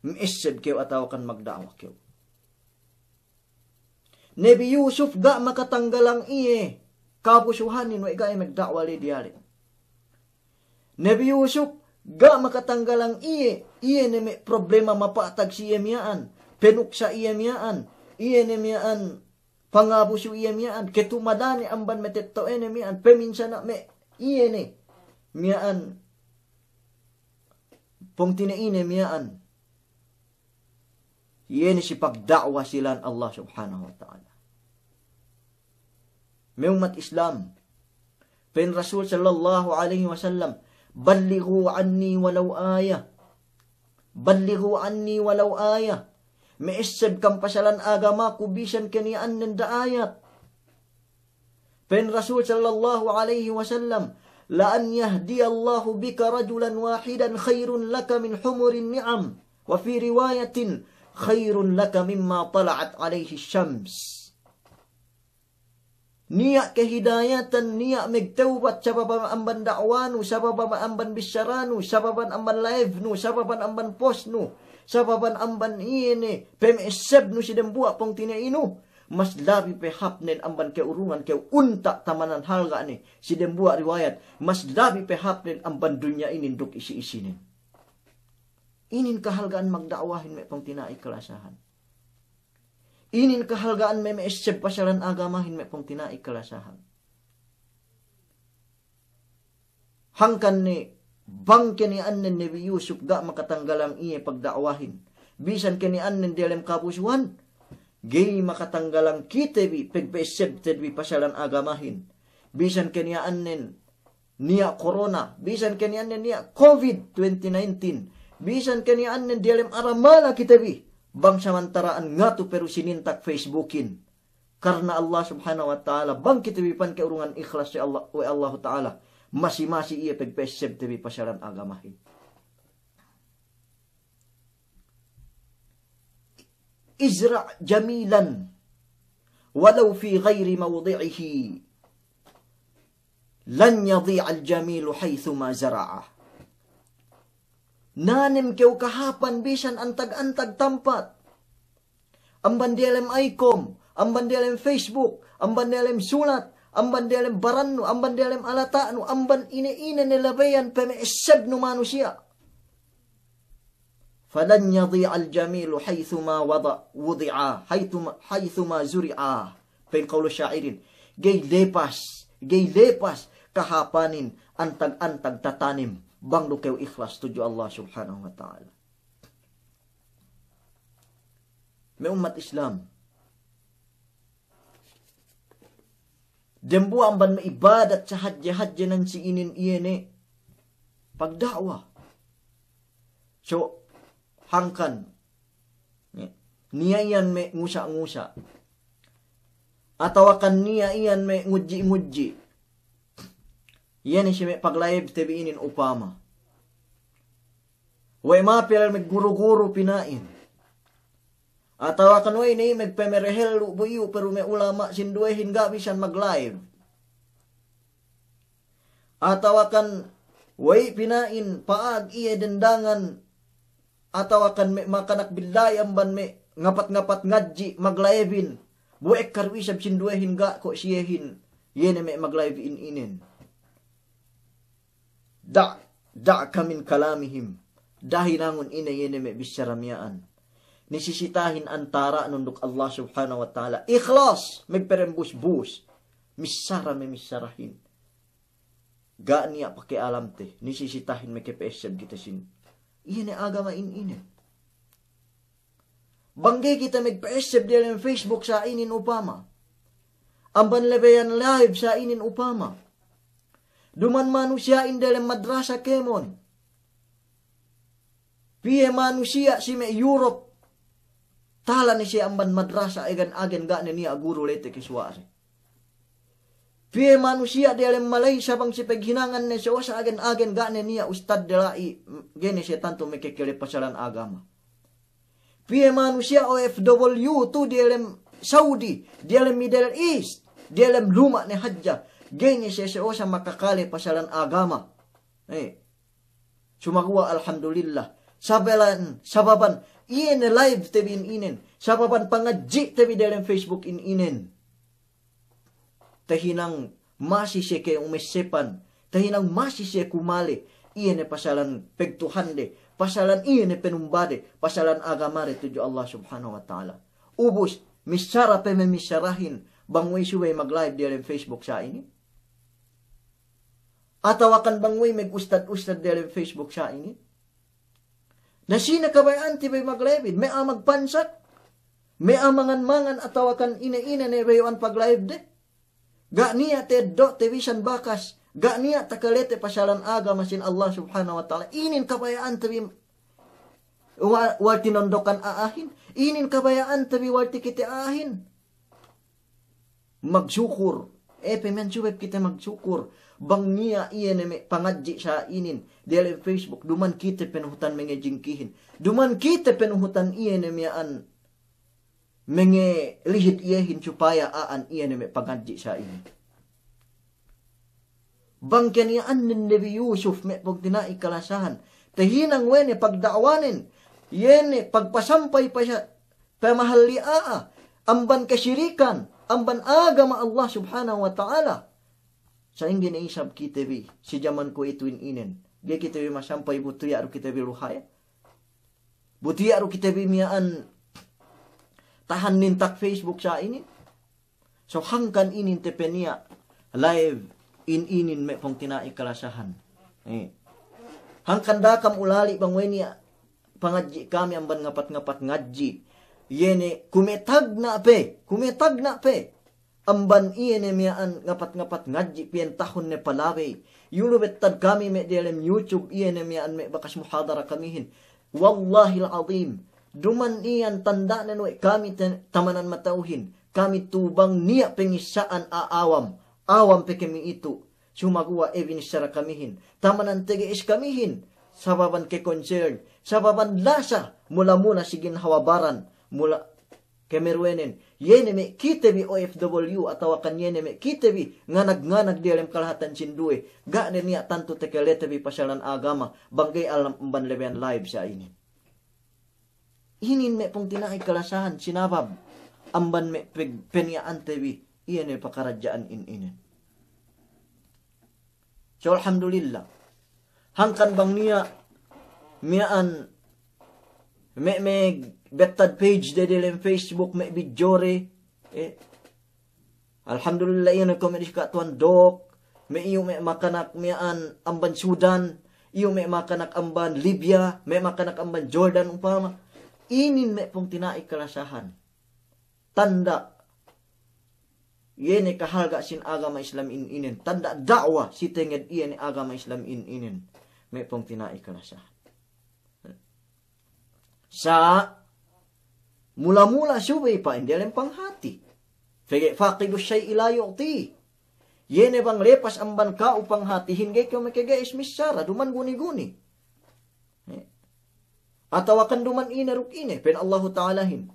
ma'esseb kew atawakan magda'wa kew. Nabi Yusuf ga' makatanggalang iye kabusuhanin we' ga'i magda'wa ley diyalem. Nabi Yusuf ga' makatanggalang iye, iye ne me' problema mapa'atag si iye miya'an, panuksa' iye miya'an, iye ne miya'an pangabusu' iye miya'an, katumadane amban matetto'ane miya'an, paminsana' me' iye ne miya'an, pungtina'ine miya'an. Iye ne si pagda'wa si lān Allah Subhanahu wa Ta'ala. Me' ummat Islam, pa'in Rasul sallallahu alaihi wasallam, بلغوا عني ولو آية. بلغوا عني ولو آية. Ma'esseb kam pasalan agamaku bisan keniya'annen da ayat. Pa'in Rasul sallallahu alaihi wasallam, لأن يهدي الله بك رجلا واحدا خير لك من حمر النعم. وفي رواية، خير لك مما طلعت عليه الشمس. Niya' kahidayatan, niya' magtawbat sabab amban da'wanu, sabab amban bissaranu, sabab amban live-nu, sabab amban post-nu, sabab amban iye ne pama'essebnu si dambuwa' pungtina'inu, mas labi pe hāpnen amban ke'urungan kew unta' tamanan halga'ne, si dambuwa' riwayat, mas labi pe hāpnen amban dunya inin duk isi-isinen. Inin kahalga'an magda'wahin me' pungtina'i kalasahan. Inin kahalga'an me' ma'esseb pasalan agamahin me' pungtina'i kalasahan. Hangkan ne bang keniya'annen Nabi Yusuf ga' makatanggalang iye pagda'wahin. Bisan keniya'annen diyalem kabusuhan, ga'i makatanggalang kite bi pagpa'essebte bi pasalan agamahin. Bisan keniya'annen niya' corona, bisan keniya'annen niya' covid twenty nineteen, bisan keniya'annen diyalem aramala kite bi, bang samantara'an ngatu pe du sinintak Facebookin. Karna Allah Subhanahu wa Ta'ala, bang kite bi pan ke'urungan ikhlas we' Allah, we' Allahu Ta'ala, masi-masi iye pagpa'essebte bi pasalan agamahin. ازرع جميلا ولو في غير موضعه لن يضيع الجميل حيثما زرعه. Nanem kew kahāpan bisan antag-antag tampat. Amban diyalem aykom, amban diyalem Facebook, amban diyalem sulat, amban diyalem barannu, amban diyalem alata'nu, amban ine-ine ne labeyan peme'essebnu manusiya'. فلن يضيع الجميل حيثما وضع، وضعا، حيثما، حيثما زرعا. Pa'in kawlu sa'irin, ga'i lepas, ga'i lepas kahāpanin antag-antag tatanem bang du kew ikhlas tudju Allah Subhanahu wa Ta'ala. Me' ummat Islam, dembuwa' amban me' ibadat sahadje-hadje nan si inin iye ne pagda'wa. So, hangkan, niya' iyan me' ngusa'-ngusa', atawakan niya' iyan me' ngudji'-ngudji', iye ne si me' pag-live te bi inin upama. We' mapel me' guru-guru pina'in. Atawakan we' ne me' pemerehellu bu iyu' peru me' ulama' sinduwehin ga' bisan mag-live. Atawakan we' pina'in pa'ag iye dendangan, atawakan me' makanak billahi amban me' ngapat-ngapat ngadji' mag-live-in. Bu ekka du isab sinduwehin ga' ko' siyehin, iye ne me' mag-live-in inen. Da', دعك من كلامهم. Da'a hinangun ine iye ne me' bissara miya'an. Nisisitahin antara'nun duk Allah Subhanahu wa Ta'ala. Ikhlas, magperembus-bus. Missara me' missarahin. Ga' niya' paki'alamte. Nisisitahin me' kepe'esseb kite sin iye ne agama'in inen. Bang ga'i kite magpe'esseb diyalem Facebook sa'inin upama, amban labeyan live sa'inin upama, duman manusiya'in diyalem madrasa kēmon. Piye manusiya' si me' Europe, tala ne siye amban madrasa agen-agen ga' ne niya' guru lete' ke suwa'de. Piye manusiya' diyalem Malaysia bang si paghinangan ne sewa sa agen-agen ga' ne niya' ustadde la'i, ga'i ne siye tantu mekekele pasalan agama. Piye manusiya' O F W tu diyalem Saudi, diyalem Middle East, diyalem luma' ne hadja, ga'i ne siye sewa sa makakale pasalan agama. Eh. Sumaguwa' alhamdulillah. Sababan, sababan iye ne live te bi in inen. Sababan pangadji'te bi diyalem Facebook in inen. Tahinang masi siye ke umessepan. Tahinang masi siye kumale. Iye ne pasalan pegtuhande. Pasalan iye ne penumbade. Pasalan agamade tudju Allah Subhanahu wa Ta'ala. Ubus, missara pe me' missarahin. Bang we' subey mag-live diyalem Facebook sa'inin. Atawakan bang we' magustad-ustad diyalem Facebook sa'inin. Na sine kabaya'ante bi mag-live-in, me' a'a magpansak, me' a'a mangan-mangan atawakan ine-ine ne bayu'an pag-live de. Ga' niya' ta'eddo'te bisan bakas, ga' niya' takalete pasalan agama sin Allah Subhanahu wa Ta'ala. Inin kabaya'ante bi wa-, wal tinondokan a'ahin, inin kabaya'ante bi wal tikite a'ahin. Magsukur. Eh, pe miya'an subey kite magsukur. Bang niya' iye ne me' pangadji' sa'inin diyalem Facebook, duman kite penuhutan mengejingkihin. Duman kite penuhutan iye ne miya'an mengelihid iyehin supaya a'an iye ne me' pangadji' sa'inin. Bang keniya'annen Nabi Yusuf me' pungtina'i kalasahan. Tahinang we' ne pagda'wanen. Iye ne pagpasampay pasa-, pamahalli' a'a. Amban kasirikan. Amban agama Allah Subhanahu wa Ta'ala. Sa'ingge ne isab kite bi. Si jaman kuwe'ituhin inen. Ga'i kite bi masampay bu tiya' du kite bi luhaya. Bu tiya' du kite bi miya'an tahan nintak Facebook sa'inin. So hangkan inin te pe niya' live in inin me' pungtina'i kalasahan. Eh. Hangkan da'a kam ulali' bang we' niya' pangadji' kami amban ngapat-ngapat ngadji'. Iye ne kumetagna' pe, kumetagna' pe. Amban iye ne miya'an ngapat-ngapat ngadji' piyentahun ne palabey. Iyu' lu bettad kami me' diyalem YouTube iye ne miya'an me' bakas muhadara kamihin. Wallahil azim. Duman iyan tanda'nen we' kami te-, tamanan mata'uhin. Kami tu bang niya' pengissa'an a'a awam. Awam pe kami itu. Sumaguwa' e binissara kamihin. Tamanan tege'es kamihin. Sababan ke concern. Sababan lasa. Mula-mula si ginhawa baran. Mula Kameruwenen, iye ne me' kite bi O F W atawakan iye ne me' kite bi nganag-nganag diyalem kalahatan sinduwe, ga' ne niya' tantu takalete bi pasalan agama, bang ga'i alam amban lebeyan live sa' inin. Inin me' pungtina'i kalasahan sinabab amban me' peg-, peniya'ante bi, iye ne pakaradja'an in inin. So, alhamdulillah. Hangkan bang niya' miya'an me', me' bettad page de delem Facebook, me' bidjore, eh, alhamdulillah, iye ne kuwe' me' disi Ka' Tuwan Dok, me' iyu' me' makanak miya'an amban Sudan, iyu' me' makanak amban Libya, me' makanak amban Jordan upama. Inin me' pungtina'i kalasahan. Tanda' iye ne kahalga' sin agama Islam in inin. Tanda' da'wa si tenged iye ne agama Islam in inin. Me' pungtina'i kalasahan. Sa' mula-mula subey pa'in diyalem panghati. Pegge' faqidu syai'i la yu'ti. Iye ne bang lepas amban ka'u panghatihin ga'i kew makage'es missara, duman guni-guni. Eh. Atawakan duman ine duk ine, pa'in Allahu Ta'alahin.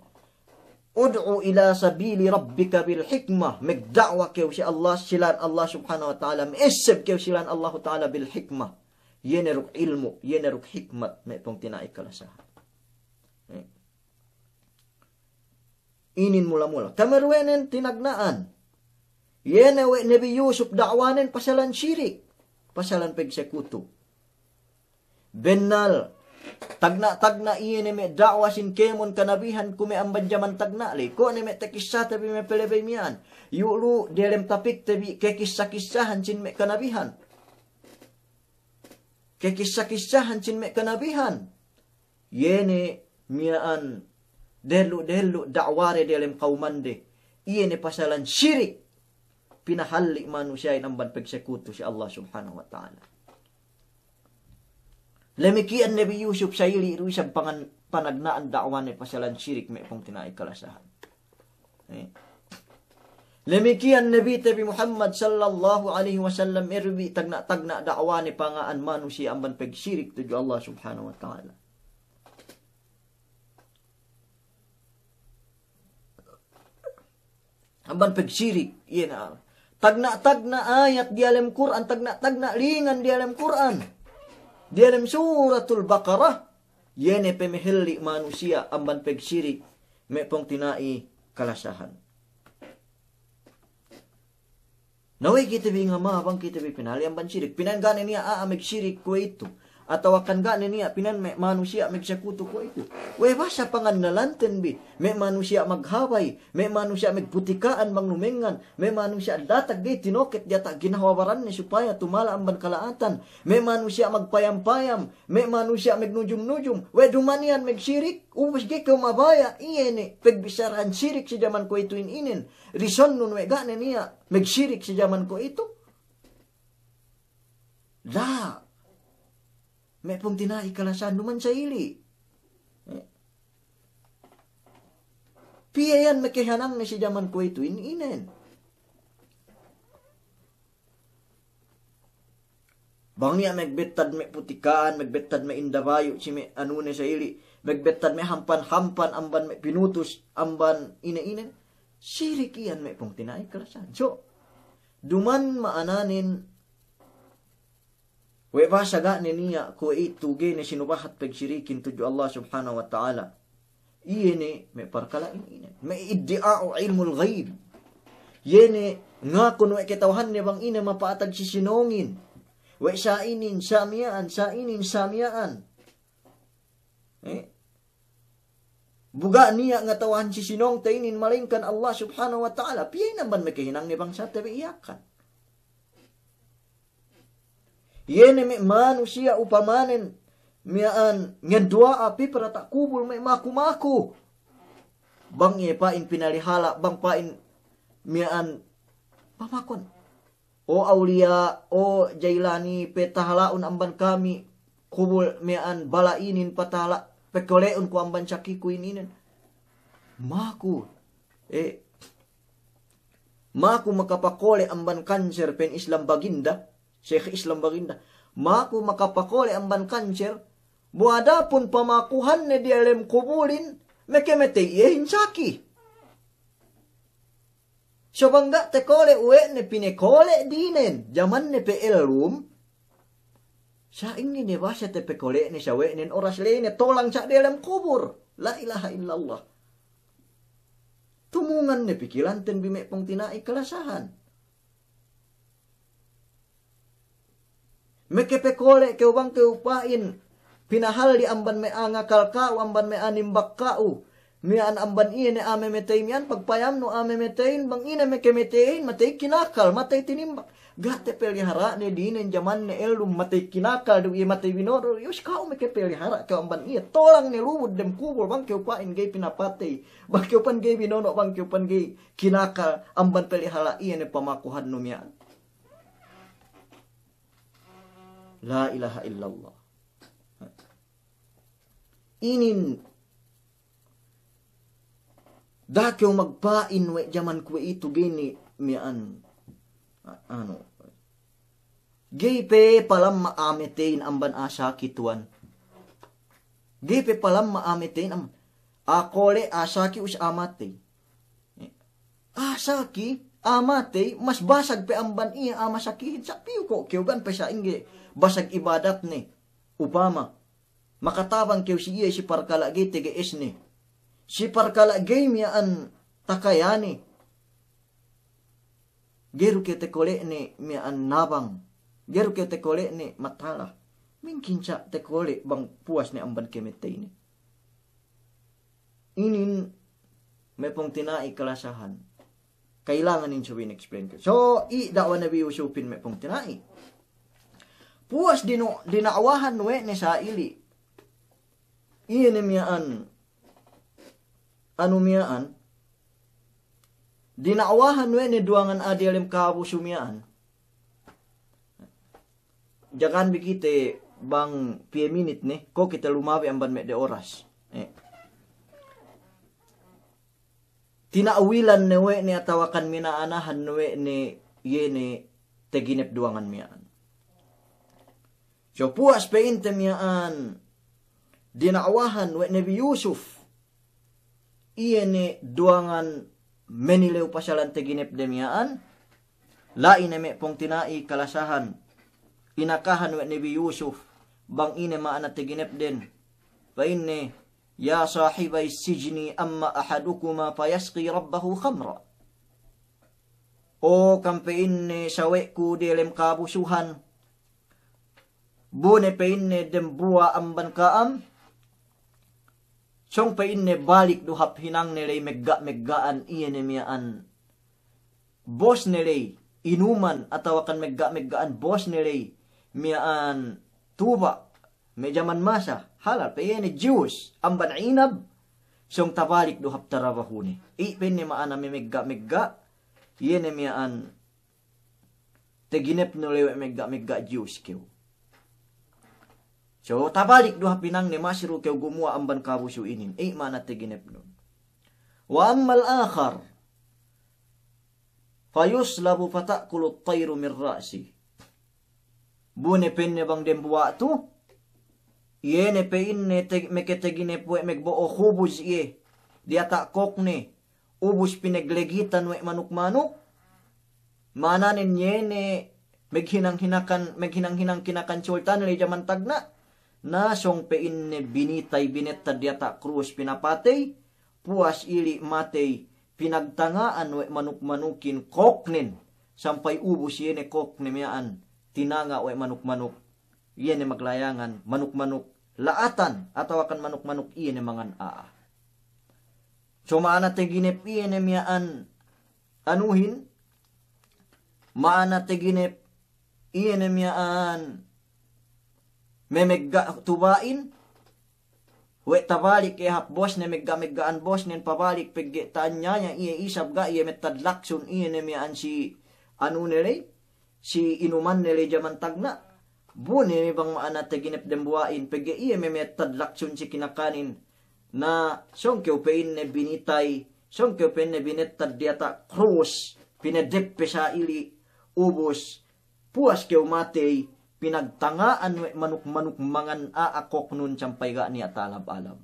Ud'u ila sabili rabbika bil hikmah. Magda'wa kew si Allah, si lān Allah Subhanahu wa Ta'ala. Ma'esseb kew si lān Allahu Ta'ala bil hikmah. Iye ne duk ilmu', iye ne duk hikmat, me' pungtina'i kalasahan. Eh. Inin mula-mula. Kameruwenen tinagna'an. Iye ne we' Nabi Yusuf da'wanen pasalan sirik. Pasalan pegsekutu. Bennal. Tagna'-tagna' iye ne me' da'wa sin kēmon kanabihan kuwe' me' amban jaman tagna' ley. Kuwe' ne me' takissate bi me' pelebey miya'an. Iyu' lu diyalem tapikte bi kakissa-kissahan sin me' kanabihan. Kakissa-kissahan sin me' kanabihan. Iye ne miya'an dehellu'-dehellu' da'wade diyalem kawmande. Iye ne pasalan sirik. Pinahalli' manusiya'in amban pegsekutu si Allah Subhanahu wa Ta'ala. Lemikiyan Nabi Yusuf sa'ili' du isab pangan-, panagna'an da'wane pasalan sirik me' pungtina'i kalasahan. Eh. Lemikiyan Nabite bi Muhammad sallallahu alaihi wasallam, iye du bi tagna'-tagna' da'wane panga'an manusiya' amban pegsirik tudju Allah Subhanahu wa Ta'ala. Amban pegsirik, iye ne. Tagna'-tagna' ayat diyalem Kur'an, tagna'-tagna' lingan diyalem Kur'an. Diyalem Suratul Baqarah, iye ne pamahelli' manusiya' amban pegsirik, me' pungtina'i kalasahan. Na we' kite bi ngama bang kite bi pinali' amban sirik. Pina'in ga' ne niya' a'a megsirik kuwe'itu. Atawakan ga' ne niya' pina'in me' manusiya' megsekutu kuwe'itu. We' basa pangannalanten bi. Me' manusiya' maghabay. Me' manusiya' megputika'an bang lumengngan. Me' manusiya' datak ga'i tinoket diyata' ginhawa baranne supaya tumala' amban kala'atan. Me' manusiya' magpayam-payam. Me' manusiya' megnujum-nujum. We' duma'in iyan megsirik. Ubus ga'i kew mabaya', iye ne pegbissarahan sirik si jaman kuwe'itu in inen. Risonnun we' ga' ne niya' megsirik si jaman kuwe'itu. La. Me' pungtina'i kalasahan, duma'in sa'ili'. Eh. Piye iyan mekehanangne si jaman kuwe'itu in inen. Bang niya' megbettad me' putika'an, megbettad me' indabayu' si me' anune sa'ili', megbettad me' hampan-hampan amban me' pinutus, amban ine-ine. Sirik iyan me' pungtina'i kalasahan. So, duma'in ma'ananen we' basa ga' ne niya' kuwe'itu ga'i ne sinubahat pegsirikin tudju Allah Subhanahu wa Ta'ala. Iye ne me' parkala'in ine. Me' iddi'a'u ilmul ghaib. Iye ne ngakun we' kata'uhanne bang ine mapa'atag si sinōngin. We' sa'inin, sa' miya'an, sa'inin, sa' miya'an. Eh? Bu ga' niya' ngata'uhan si sinōngte inin malaingkan Allah Subhanahu wa Ta'ala. Piye inin amban mekehinangne bangsate bi Yakan. Iye ne me' manusiya' upamanen miya'an ngenduwa'a pī parata' kubul me' maku-maku. Bang iye pa'in pinalihala', bang pa'in miya'an pamakun. O awliya, o Jailani, patahala'un amban kami kubul miya'an bala' inin, patahala', pakole'un ku amban sakiku ininen. Maku, eh, maku makapakole' amban kanser, pa'in Islam Baginda, Sheikh Islam Baginda. Maku makapakole' amban kanser, bu adapun pamakuhanne diyalem kubulin, makamatey iyehin saki. So bang ga' takole' we' ne pinakole' dinen, jamanne pe ellum, sa'ingge ne basa tapakole'ne sa we' nen oras ley ne tolang sa' delem kubul. La ilaha illallah. Tumungan ne pikilanten bi me' pungtina'i kalasahan. Makapakole' kew bang kew pa'in, pinahalli' amban me' a'a ngakal ka'u, amban me' a'a nimbak ka'u. Miya'an amban iye ne a'a mamatey miya'an, pagpayamnu a'a mamateyin, bang ine makamateyin, matey kinakal, matey tinimbak. Ga' tapalihara' ne dinen jamanne ellum matey kinakal, du iye matey binono', yus ka'u makapalihara' kew amban iye, tolang ne lubud dem kubul, bang kew pa'in ga'i pinapatey, bang kew pa'in ga'i binono', bang kew pa'in ga'i kinakal, amban palihara' iye ne pamakuhannu miya'an. La ilaha illallah. Inin, da'a kew magpa'in we' jaman kuwe'itu ga'i ne miya'an, a-, anu, ga'i pe palamma a'a mateyin amban a'a saki tuwan. Ga'i pe palamma a'a mateyin am-, a'a kole', a'a saki, us a'a matey. A'a saki, a'a matey, mas basag pe amban iye a'a masakihin, sa' piyu ko' kew gan pe sa'ingge basag ibadatne. Upama, makatabang kew si iye si parkala' ga'i tege'esne, si parkala' ga'i miya'an takayane. Ga'i du kew takole'ne miya'an nabang. Ga'i du kew takole'ne matala. Mingkin sa' takole' bang puwas ne amban kamateyne. Inin me' pungtina'i kalasahan. Kailangan in subey in-explain kew. So, i' da'wa Nabi Yusufin me' pungtina'i. Puwas dinu-, dina'wahan we' ne sa'ili'. Iye ne miya'an, anu miya'an, dina'wahan we' ne duwangan a'a diyalem kabusu miya'an. Jagan bi kite bang piye minit ne, ko' kite lumabi amban me' de oras. Eh. Tina'wilan ne we' ne atawakan mina'anahan ne we' ne iye ne taginep duwangan miya'an. So puwas pa'inte miya'an dina'wahan we' Nabi Yusuf iye ne duwangan manilew pasalan taginepde miya'an, la'i ne me' pungtina'i kalasahan, inakahan we' Nabi Yusuf bang ine ma'ana taginepden. Pa'inne, "Ya sahibayis sijni amma ahadukuma fayasqi rabbahu khamra." O kam pa'inne sawe'ku diyalem kabusuhan, bu ne pa'inne dembuwa' amban ka'am, sōng pa'inne balik du hap hinangne ley megga'-megga'an iye ne miya'an bosne ley inuman atawakan megga'-megga'an bosne ley miya'an tuba' me' jaman masa, halal pe iye ne juice amban inab, sōng tabalik du hap tarabahune. I' pa'inne ma'ana me' megga'-megga', iye ne miya'an taginepnu ley we' megga'-megga' juice kew. So, tabalik du hap hinangne masi du kew gumuwa' amban kabusu inin. I' ma'ana taginepnun. Wa ammal akhar, fayuslabu fata'kulut tayru min ra'sih. Bu ne pa'inne bang dembuwa' tu, iye ne pa'inne teg-, meke taginep we' megbo'o hubus iye diyata' kokne, ubus pineglegitan we' manuk-manuk, ma'ananen iye ne meghinang-hinakan, meghinang-hinang kinakan sultan ley jaman tagna', na sōng pa'inne binitay, binettad diyata' krus pinapatey, puwas ili' matey, pinagtanga'an we' manuk-manukin koknen, sampay ubus iye ne kokne miya'an, tinanga' we' manuk-manuk, iye ne maglayangan, manuk-manuk la'atan, atawakan manuk-manuk iye ne mangan a'a. So ma'ana taginep iye ne miya'an anuhin, ma'ana taginep iye ne miya'an memegga' tuba'in, we' tabalik iye hap bosne, megga'-megga'an bosnen pabalik pegge' ta'anyaya iye isab ga' iye mettad laksun iye ne miya'an si anune ley, si inumanne ley jaman tagna'. Bu ne bang ma'ana taginep dembuwa'in, pegge' iye me' mettad laksun si kinakanin. Na sōng kew pa'inne binitay, sōng kew pa'inne binettad diyata' krus, pinadeppe sa'ili', ubus puwas kew matey, pinagtanga'an we' manuk-manuk mangan a'a koknun sampay ga' niya' ta'alab-alab.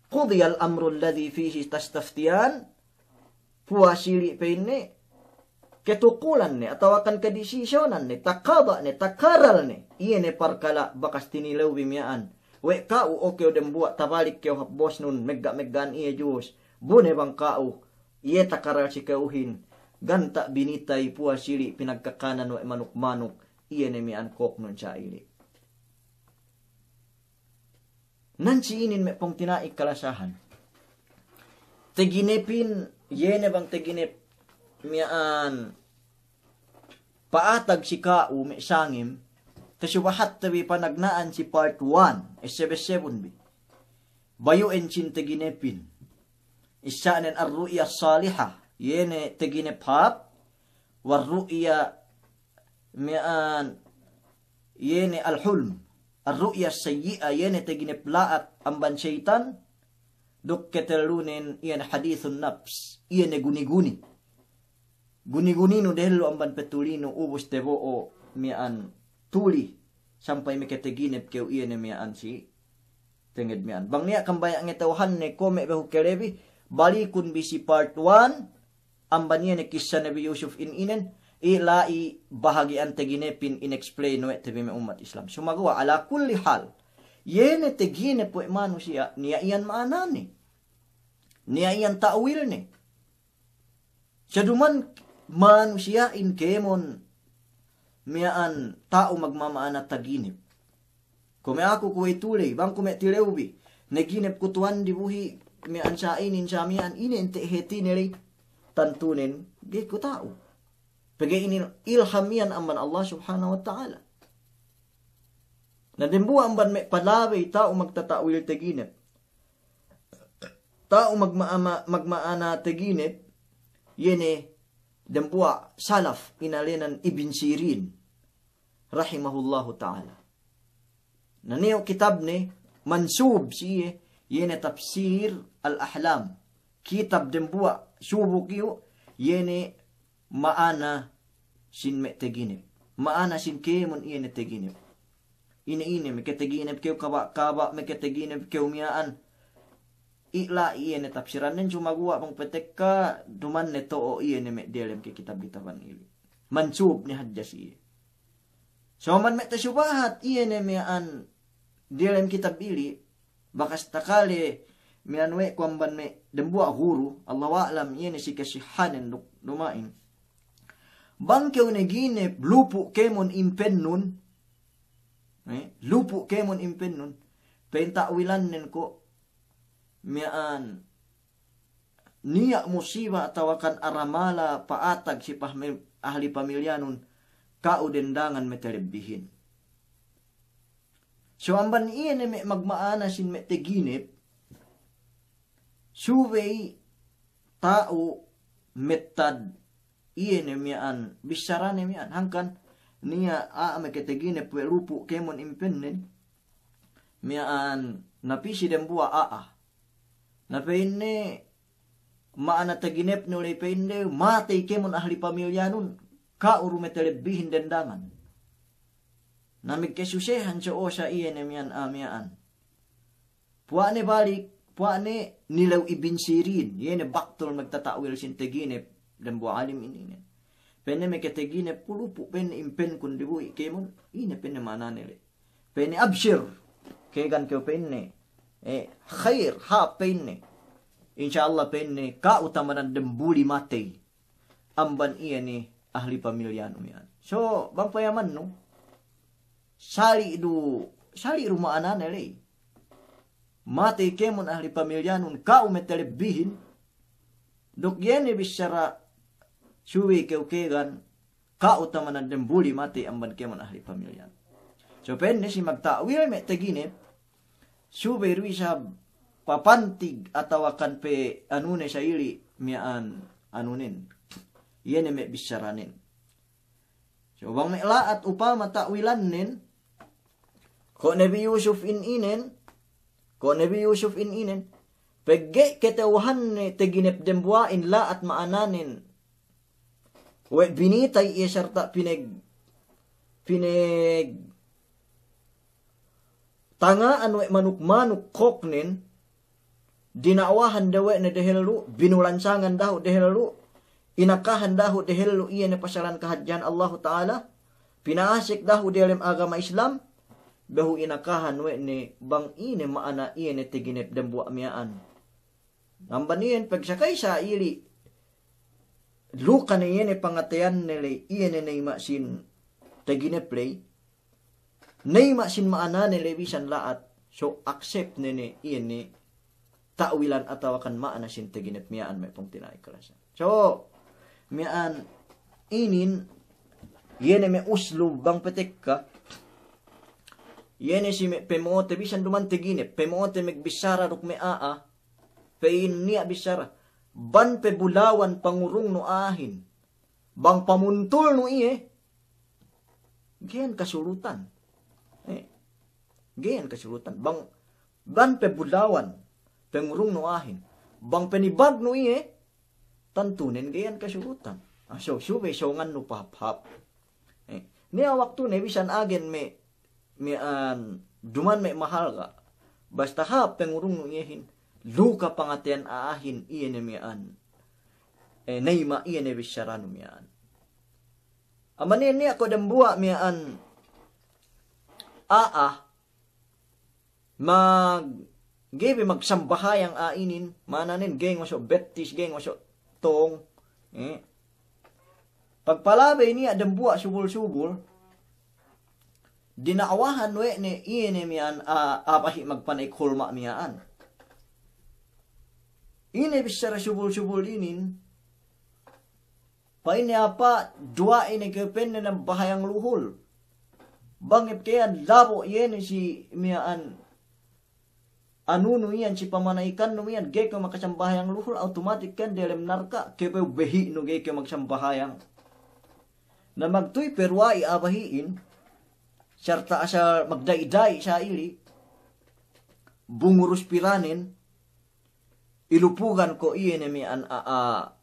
Qudiyal amrul ladhi fihi tastaftiyan. puwas ili' pa'inne, ketukulan ne, atawakan kedesisyonan ne, takaba' ne, takaral ne, iye ne parkala' bakas tinilew bi miya'an. We' ka'u, o kew dembuwa' tabalik kew hap bosnun, megga'-megga'an iye jus. Bu ne bang ka'u, iye takaral si ka'uhin, ganta' binitay puwas ili' pinagkakanan we' manuk-manuk, iye ne miya'an kōknun sa ili'. Nan si inin me' pungtina'i kalasahan. Teginepin, iye ne bang teginep miya'an pa'atag si ka'u me' sangem, tasubahatte bi panagna'an si part one, esseb-essebun bi. Bayu'en sin teginepin. Issa'nen ar-ru'ya as-salihah, iye ne teginep hāp, war-ru'ya miya'an, iye ne al-hulm, ar-ru'ya as-sayyi'ah, iye ne teginep la'at amban seyitan, duk ketellunen iye ne hadithun nafs, iye ne guni-guni. Guni-guninu dehellu amban petulinu ubus tebo'o miya'an tuli sampay meketeginep kew iye ne miya'an si tenged miya'an. Bang niya' kambaya' ngeta'uhanne ko' me' behu kelebi, balikun bi si part one, amban iye ne kissa Nabi Yusuf in inen, i la'i bahagi'an teginepin in-explain we' te bi me' ummat Islam. Sumaguwa' ala kulli hal, iye ne teginep we' manusiya', niya' iyan ma'anane. Niya' iyan ta'wilne. Sa duman manusiya'in kēmon miya'an ta'u magmama'ana taginep. Kuwe' aku kuwe' tuley, bang kuwe' tilewbi, neginep ku tuwan dibuhi' miya'an sa inin sa miya'an, ine ente' hātine ley, tantunen ga'i ku ta'u. Pegge' inin ilham iyan amban Allah Subhanahu wa Ta'ala. Na dembuwa' amban me' palabey ta'u magtata'wil teginep, ta'u magma-, magma'ana teginep, iye ne dembuwa' salaf inēnan Ibn Sirin, rahimahullahu ta'ala. Na niyu' kitabne mansub si iye, iye ne Tafsir al-Ahlam. Kitab dembuwa' subuk iyu', iye ne ma'ana sin me' teginep. Ma'ana sin kēmon iye ne teginep. Ine-ine, meketeginep kew kaba'-kaba', meketeginep kew miya'an. I' la'i iye ne tafsirannen, sumaguwa' bang petekka, duman ne to'o iye ne me' diyalem ke kitab-kitaban ili'. Mansub ne hadja si iye. So man me' tasubahat iye ne miya'an diyalem kitab ili', bakas takale miya'an we' ku amban me' dembuwa' guru, Allahu a'lam, iye ne si kasihanen duk duma'in. Bang kew neginep lupu' kēmon impennun, eh, lupu' kēmon impennun, pa'in ta'wilannen ko' miya'an niya' musiba atawakan aramala pa'atag si pahmi-, ahli pamilyanun, ka'u dendangan metelebbihin. So amban iye ne me' magma'ana sin me' teginep, subey ta'u mettad iye ne miya'an bissarane miya'an. Hangkan niya' a'a meketeginep we' lupu' kēmon impennen, miya'an napī si dembuwa' a'a. Na pa'inne ma'ana teginepnu ley pa'inde, matey kēmon ahli pamilyanun, ka'u du metelebbihin dendangan. Na megkesusehan so osa iye ne miya'an, a, miya'an. Puwa'ne balik, puwa'ne nilew Ibn Sirin, iye ne baktul magtata'wil sin teginep, dembuwa' alim inin. Pa'inne meketeginep ku lupu', pa'inne impenkun dibuhi' kēmon, ine pa'inne ma'anane ley. Pa'inne, abshir, kēgan kew pa'inne, eh, khair, hāp pa'inne. Insya Allah pa'inne, ka'u tamanan dembuli matey amban iye ne ahli pamilyanu miya'an. So, bang payamannu, sali' du, sali' du ma'anane ley. Matey kēmon ahli pamilyanun, ka'u metelebbihin, duk iye ne bissara subey kew kēgan, ka'u tamanan dembuli matey amban kēmon ahli pamilyan. So pa'inne si magta'wil me' teginep, subey du isab papantig atawakan pe anune sa ili' miya'an anunen. Iye ne me' bissaranen. So bang me' la'at upama ta'wilannen, ko' Nabi Yusuf in inen, ko' Nabi Yusuf in inen, pegge' kata'uhanne teginep dembuwa'in la'at ma'ananen, we' binitay iye sarta' pineg-, pinegtanga'an we' manuk-manuk kōknen, dina'wahan dahu' we' ne dehellu, binulansangan dahu' dehellu, inakahan dahu' dehellu iye ne pasalan kahadjehan Allahu Ta'ala, pina'asek dahu' diyalem agama Islam, behu inakahan we' ne bang ine ma'ana iye ne teginep dembuwa' miya'an. Amban iyan pagsakay sa'ili', luka ne iye ne pangateyan ne ley, iye ne neyma' sin teginep ley, neyma' sin ma'ana ne ley bisan la'at, so accept ne ne iye ne ta'wilan atawakan ma'ana sin teginep miya'an me' pungtina'i kalasahan. So, miya'an inin, iye ne me' uslub bang petekka, iye ne si me' pemo'ote bisan duma'in teginep, pemo'ote magbissara duk me' a'a, pa'in niya' bissara, bang pe bulawan pangurungnu a'ahin, bang pamuntulnu iye, ga'i iyan kasulutan. Eh, ga'i iyan kasulutan. Bang, bang pe bulawan pangurungnu a'ahin, bang pe nibagnu iye, tantunen ga'i iyan kasulutan. Ah, so, subey songannu pahāp-hāp. Eh, niya' waktune bisan agen me', miya'an, duma'in me' mahalga'. Basta hāp pangurungnu iyehin, luka pangateyan a'ahin iye ne miya'an. Eh, neyma' iye ne bissaranu miya'an. Amban iyan niya' ko' dembuwa' miya'an a'a, mag-, ga'i bi magsambahayang a'a inin, ma'ananen ga'i ngoso' bettis, ga'i ngoso' tong, eh. Pagpalabey niya' dembuwa' subul-subul, dina'wahan we' ne iye ne miya'an a-, a'a bahi' magpana'ik hulma' miya'an. Ine bissara subul-subul inin, pa'inne apa, duwa'i ne kew pa'inne nambahayang luhul. Bang hep kew iyan labo' iye ne si miya'an anunu iyan si pamana'ikannu iyan, ga'i kew makasambahayang luhul, automatic kew iyan diyalem narka', kew pe behi'nu ga'i kew magsambahayang. Na magtuy paruwa'i a'a bahi'in, sarta' asal magda'i-da'i sa'ili', bungurus piranen, ilupugan ko' iye ne miya'an a'a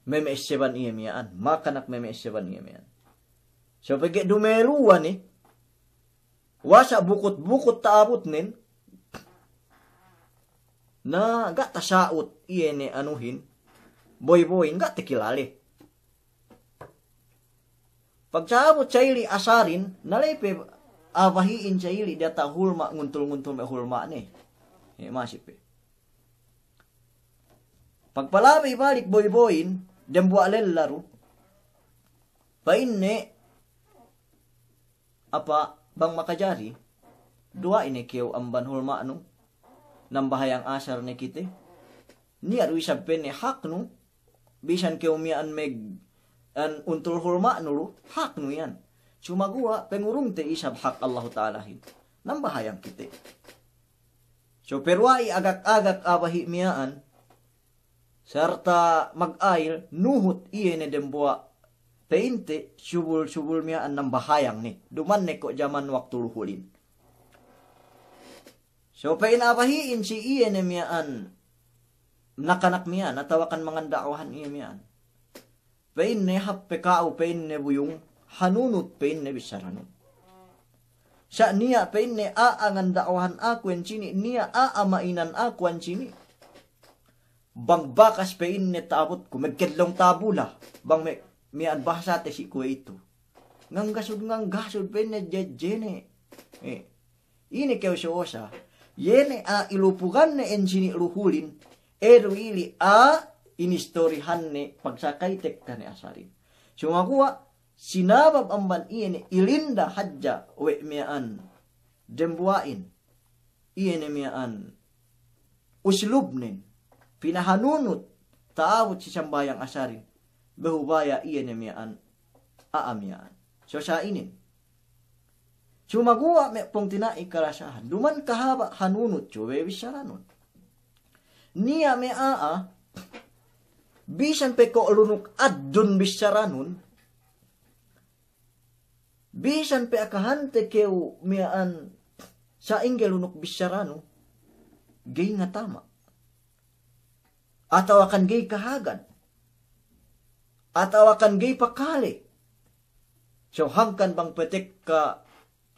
meme'esseban iye miya'an, makanak meme'esseban iye miya'an. So pegge' dumeluwan ne, wasa' bukut-bukut ta'abutnen, na ga' tasa'ut iye ne anuhin, boy-boyin, ga' takilale. Pagsa'abut sa'ili' asarin, na ley pe a'a bahi'in sa'ili' diyata' hulma' nguntul-nguntul me' hulma'ne. Eh, masi pe. Pagpalabey balik boy-boyin, dembuwa' lella du. Pa'inne, apa bang makajari, duwa'i ne kew amban hulma'nu, nambahayang asar ne kite. Niya' du isab pa'inne haknu, bisan kew miya'an meg-, an untul hulma'nu du, haknu iyan. Sumaguwa' pangurungte isab hak Allahu Ta'alahin. Nambahayang kite. So paruwa'i agak-agak a'a bahi' miya'an, sarta' mag-ayil, nuhut iye ne dembuwa' pa'inte subul-subul miya'an nambahayang ne, duma'in ne ko' jaman waktu luhulin. So pa'in a'a bahi'in si iye ne miya'an, nakanak miya'an, atawakan manganda'wahan iye miya'an. Pa'inne hāp pe ka'u, pa'inne buyung, hanunut pa'inne bissaranun. Sa' niya' pa'inne a'a nganda'wahan aku ensini', niya' a'a ma'inan aku ensini'. Bang bakas pa'inne ta'abutku, magkedlong tabula, bang me', miya'an bahasate si kuwe'itu. Nganggasud, nganggasud pa'inne jejene. Eh. Ine kew so'osa, iye ne a'a ilupuganne ensini' luhulin, iye du ili' a'a inistorihanne pagsakay tekka ne asarin. Sumaguwa', sinabab amban iye ne ilinda hadja we' miya'an dembuwa'in, iye ne miya'an uslubnen, pinahanunut ta'abut si sambahayang asarin, behu baya' iye ne miya'an a'a miya'an. So sa'inin. Sumaguwa' me' pungtina'i kalasahan, duma'in kahaba' hanunut subey bissaranun. Niya' me' a'a, bisan pe ko' lunuk addun bissaranun, bisan pe akahante kew miya'an sa'ingge lunuk bissaranu, ga'i ngatama'. Atawakan ga'i kahagad. Atawakan ga'i pakale. So hangkan bang petekka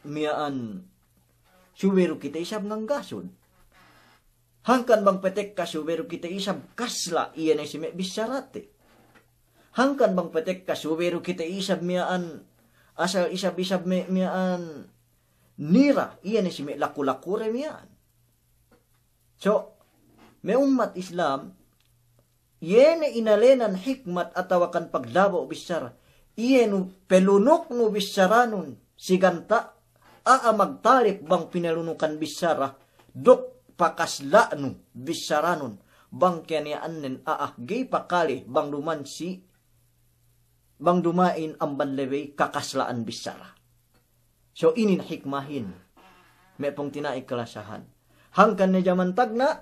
miya'an subey du kite isab nganggasun. Hangkan bang petekka subey du kite isab kasla', iye ne si me' bissarate. Hangkan bang petekka subey du kite isab miya'an, asal isab-isab me' miya'an nira, iye ne si me' laku-lakure miya'an. So, me' ummat Islam, iye ne inalenan hikmat atawakan paglabo' bissara. Iye nu pelunuknu bissaranun si ganta', a'a magtalep bang pinalunukan bissara, duk pakasla'nu bissaranun, bang kaniya'annen a'a ga'i pakale bang duman si, bang duma'in amban lebey kakasla'an bissara. So inin hikmahin, me' pungtina'i kalasahan. Hangkan ne jaman tagna',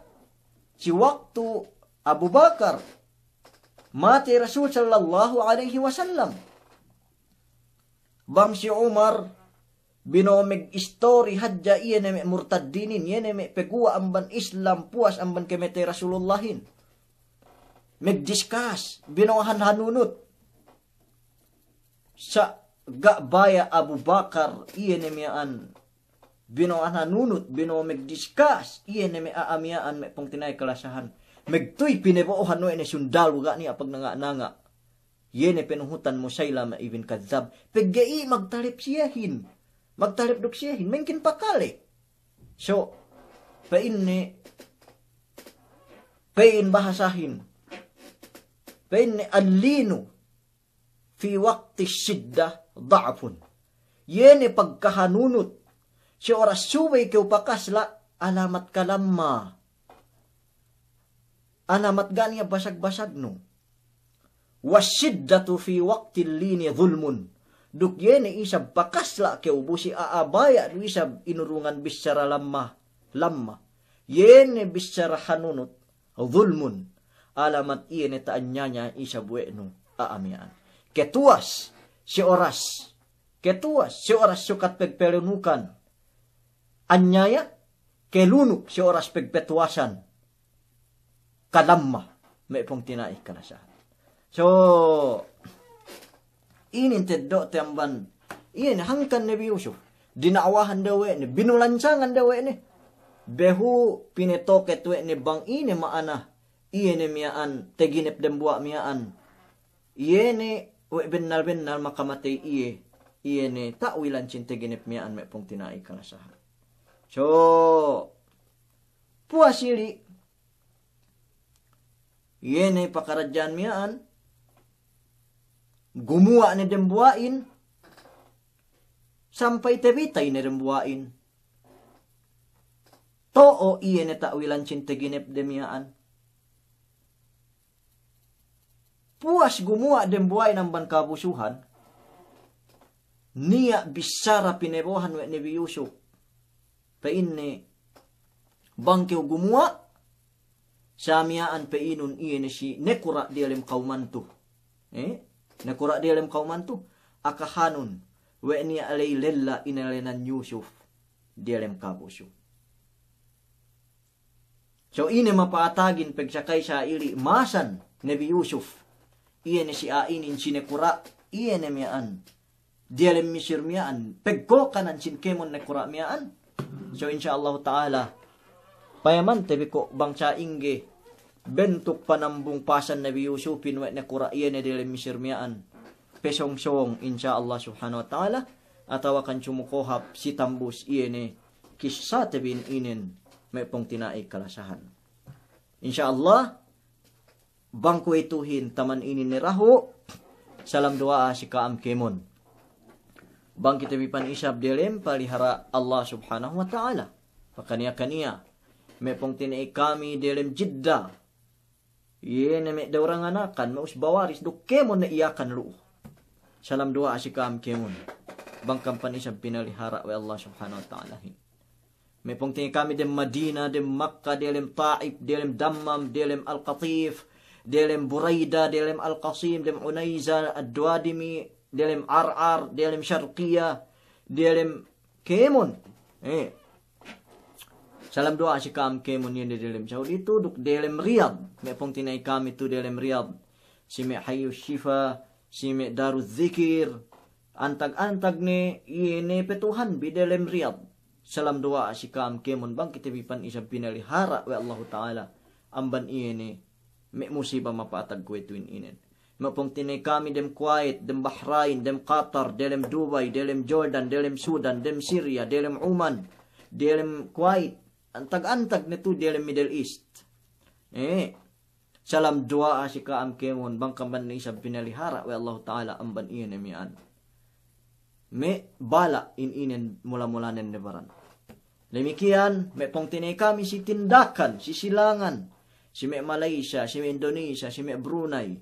si waktu Abu Bakar, matey Rasul sallallahu alaihi wasallam. Bang si Umar, bino'o mag-istori hadja iye ne me' murtaddinin, iye ne me' peguwa' amban Islam, puwas amban kematey Rasulullahin. Magdiskas, bino'ohan hanunut. Sa' ga' baya' Abu Bakar, iye ne miya'an bino'ohan hanunut, bino'o magdiskas, iye ne me' a'a miya'an me' pungtina'i kalasahan. Magtuy pinebo'ohan we' ne sundalu ga' niya' pagnanga'-nanga'. Iye ne penuhutan Musailama ibn Kadhdhab. Pegge' i' magtalep siyehin. Magtalep duk siyehin. Mengkin pakale. So, pa'inne, pa'in bahasahin. Pa'inne, al-linu fi waqti shidda da'fun. Iye ne pagkahanunut si oras subey kew pakasla', alamat kalamma. Alamat ga' niya' basag-basagnu. Washiddatu fi waqtil lini dhulmun. Duk iye ne isab pakasla' kew bu si a'a baya' du isab inurungan bissara lamma, lamma. Iye ne bissara hanunut, dhulmun. Alamat iye ne ta'anyaya isab we' nu a'a miya'an. Ketuwas si oras, ketuwas si oras sukat pegpelunukan anyaya, kelunuk si oras pegpetuwasan kalamma, me' pungtina'i kalasahan. So, inin teddo'te amban, iye ne hangkan Nabi Yusuf, dina'wahan de we' ne, binulansangan de we' ne. Behu pinetoket we' ne bang ine ma'ana, iye ne miya'an, teginep dembuwa' miya'an. Iye ne we' bennal-bennal makamatey iye, iye ne ta'wilan sin teginep miya'an me' pungtina'i kalasahan. So, puwas ili', iye ne pakaradja'an miya'an, gumuwa' ne dembuwa'in, sampay tebitay ne dembuwa'in. To'o iye ne ta'wilan sin teginepde miya'an. Puwas gumuwa' dembuwa'in amban kabusuhan, niya' bissara pinebo'ohan we' Nabi Yusuf. Pa'inne, bang kew gumuwa', sa miya'an pa'inun iye ne si nakura' diyalem kawmantu. Eh? Nakura' diyalem kawmantu. Akahanun, we' niya' ley lella inalenan Yusuf diyalem kabusu. So ine mapa'atagin pegsakay sa ili' masan Nabi Yusuf. Iye ne si a'a inin si nakura', iye ne miya'an diyalem Misir miya'an, pegkokanan sin kēmon nakura' miya'an. So, insya Allahu ta'ala, payamante bi ko' bang sa'ingge bentuk panambung pasan Nabi Yusufin we' nakura' iye ne diyalem Misir miya'an. Pesōng-sōng, insya Allah subhanahu wa ta'ala, atawakan sumu kohap si tambus iye ne kissate bi inin me' pungtina'i kalasahan. Insya Allah, bang kuwe'ituhin taman inin ne dahu', salam duwa'a si ka'am kēmon. Bang kite bi pan isab diyalem palihara' Allah subhanahu wa ta'ala. Pakaniya-kaniya, me' pungtina'i kami diyalem Jidda. Iye ne me' dawranganakan, me' usba-waris duk kēmon ne Iyakan lu'u. Salam duwa'a si ka'am kēmon. Bang kam pan isab pinalihara' we' Allah subhanahu wa ta'alahin. Me' pungtina'i kami dem Madina, dem Makka, diyalem Ta'if, diyalem Dammam, diyalem Al-Qatif, diyalem Burayda, diyalem Al-Qasim, dem Unayza, Ad-Duwadimi, diyalem Ar'ar, diyalem Sharqiya, diyalem kēmon. Eh. Salam duwa'a si ka'am kēmon iye ne diyalem Saudi tu, duk diyalem Riyadh. Me' pungtina'i kami tu diyalem Riyadh. Si me' Hayyu Shifa, si me' Daru Dhikir, antag-antag ne, iye ne petuhan bi diyalem Riyadh. Salam duwa'a si ka'am kēmon bang kite bi pan isab pinalihara' we' Allahu Ta'ala amban iye ne me' musiba mapatag kuwe'itu in inen. Me' pungtina'i kami dem Kuwait, dem Bahrain, dem Qatar, delem Dubai, delem Jordan, delem Sudan, dem Syria, delem Oman, delem Kuwait, antag-antag ne tu delem Middle East. Eh, salam duwa'a si ka'am kēmon bang kam ban isab pinalihara' we' Allahu Ta'ala amban iye ne miya'an me' bala' in inen mula-mulanen ne baran. Damikiyan, me' pungtina'i kami si Tindakan, si Silangan, si me' Malaysia, si me' Indonesia, si me' Brunei,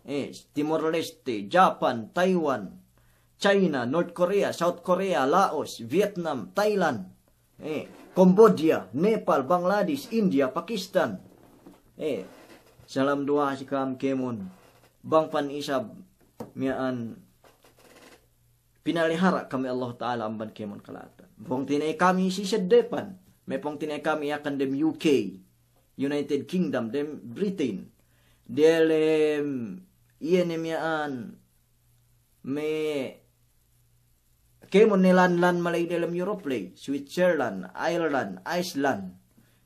eh, Timor Leste, Japan, Taiwan, China, North Korea, South Korea, Laos, Vietnam, Thailand, eh, Cambodia, Nepal, Bangladesh, India, Pakistan. Eh, salam duwa'a si ka'am kēmon bang pan isab miya'an pinalihara' kam we' Allahu Ta'ala amban kēmon kala'atan. Pungtina'i kami si seddepan, me' pungtina'i kami Yakan dem U K, United Kingdom, dem Britain, delem iye ne miya'an me' kēmon ne lan-lan mala'i delem Europe ley, Switzerland, Ireland, Iceland,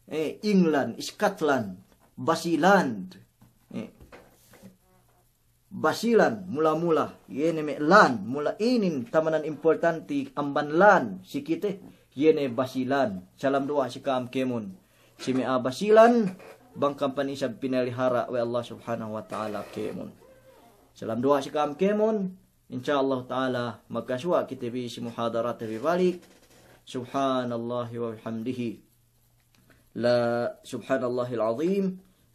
eh, England, Scotland, Basilan, eh, Basilan, mula-mula, iye ne me' lan, mula inin tamanan importanti amban lan si kite, iye ne Basilan. Salam duwa'a si ka'am kēmon si me' a'a Basilan, bang kam pan isab pinalihara' we' Allah Subhanahu wa Ta'ala kēmon. Salam duwa'a si ka'am kēmon, insya Allah Ta'ala magkasuwa' kite bi si muhadarate bi balik. Subhanallahi wa bihamdihi. لا، سبحان الله العظيم،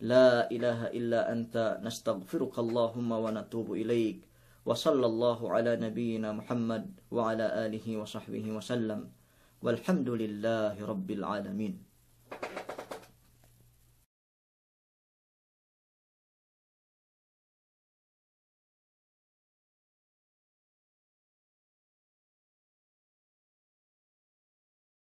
لا إله إلا أنت، نستغفرك اللهم ونتوب إليك. وصلى الله على نبينا محمد وعلى آله وصحبه وسلم. والحمد لله رب العالمين.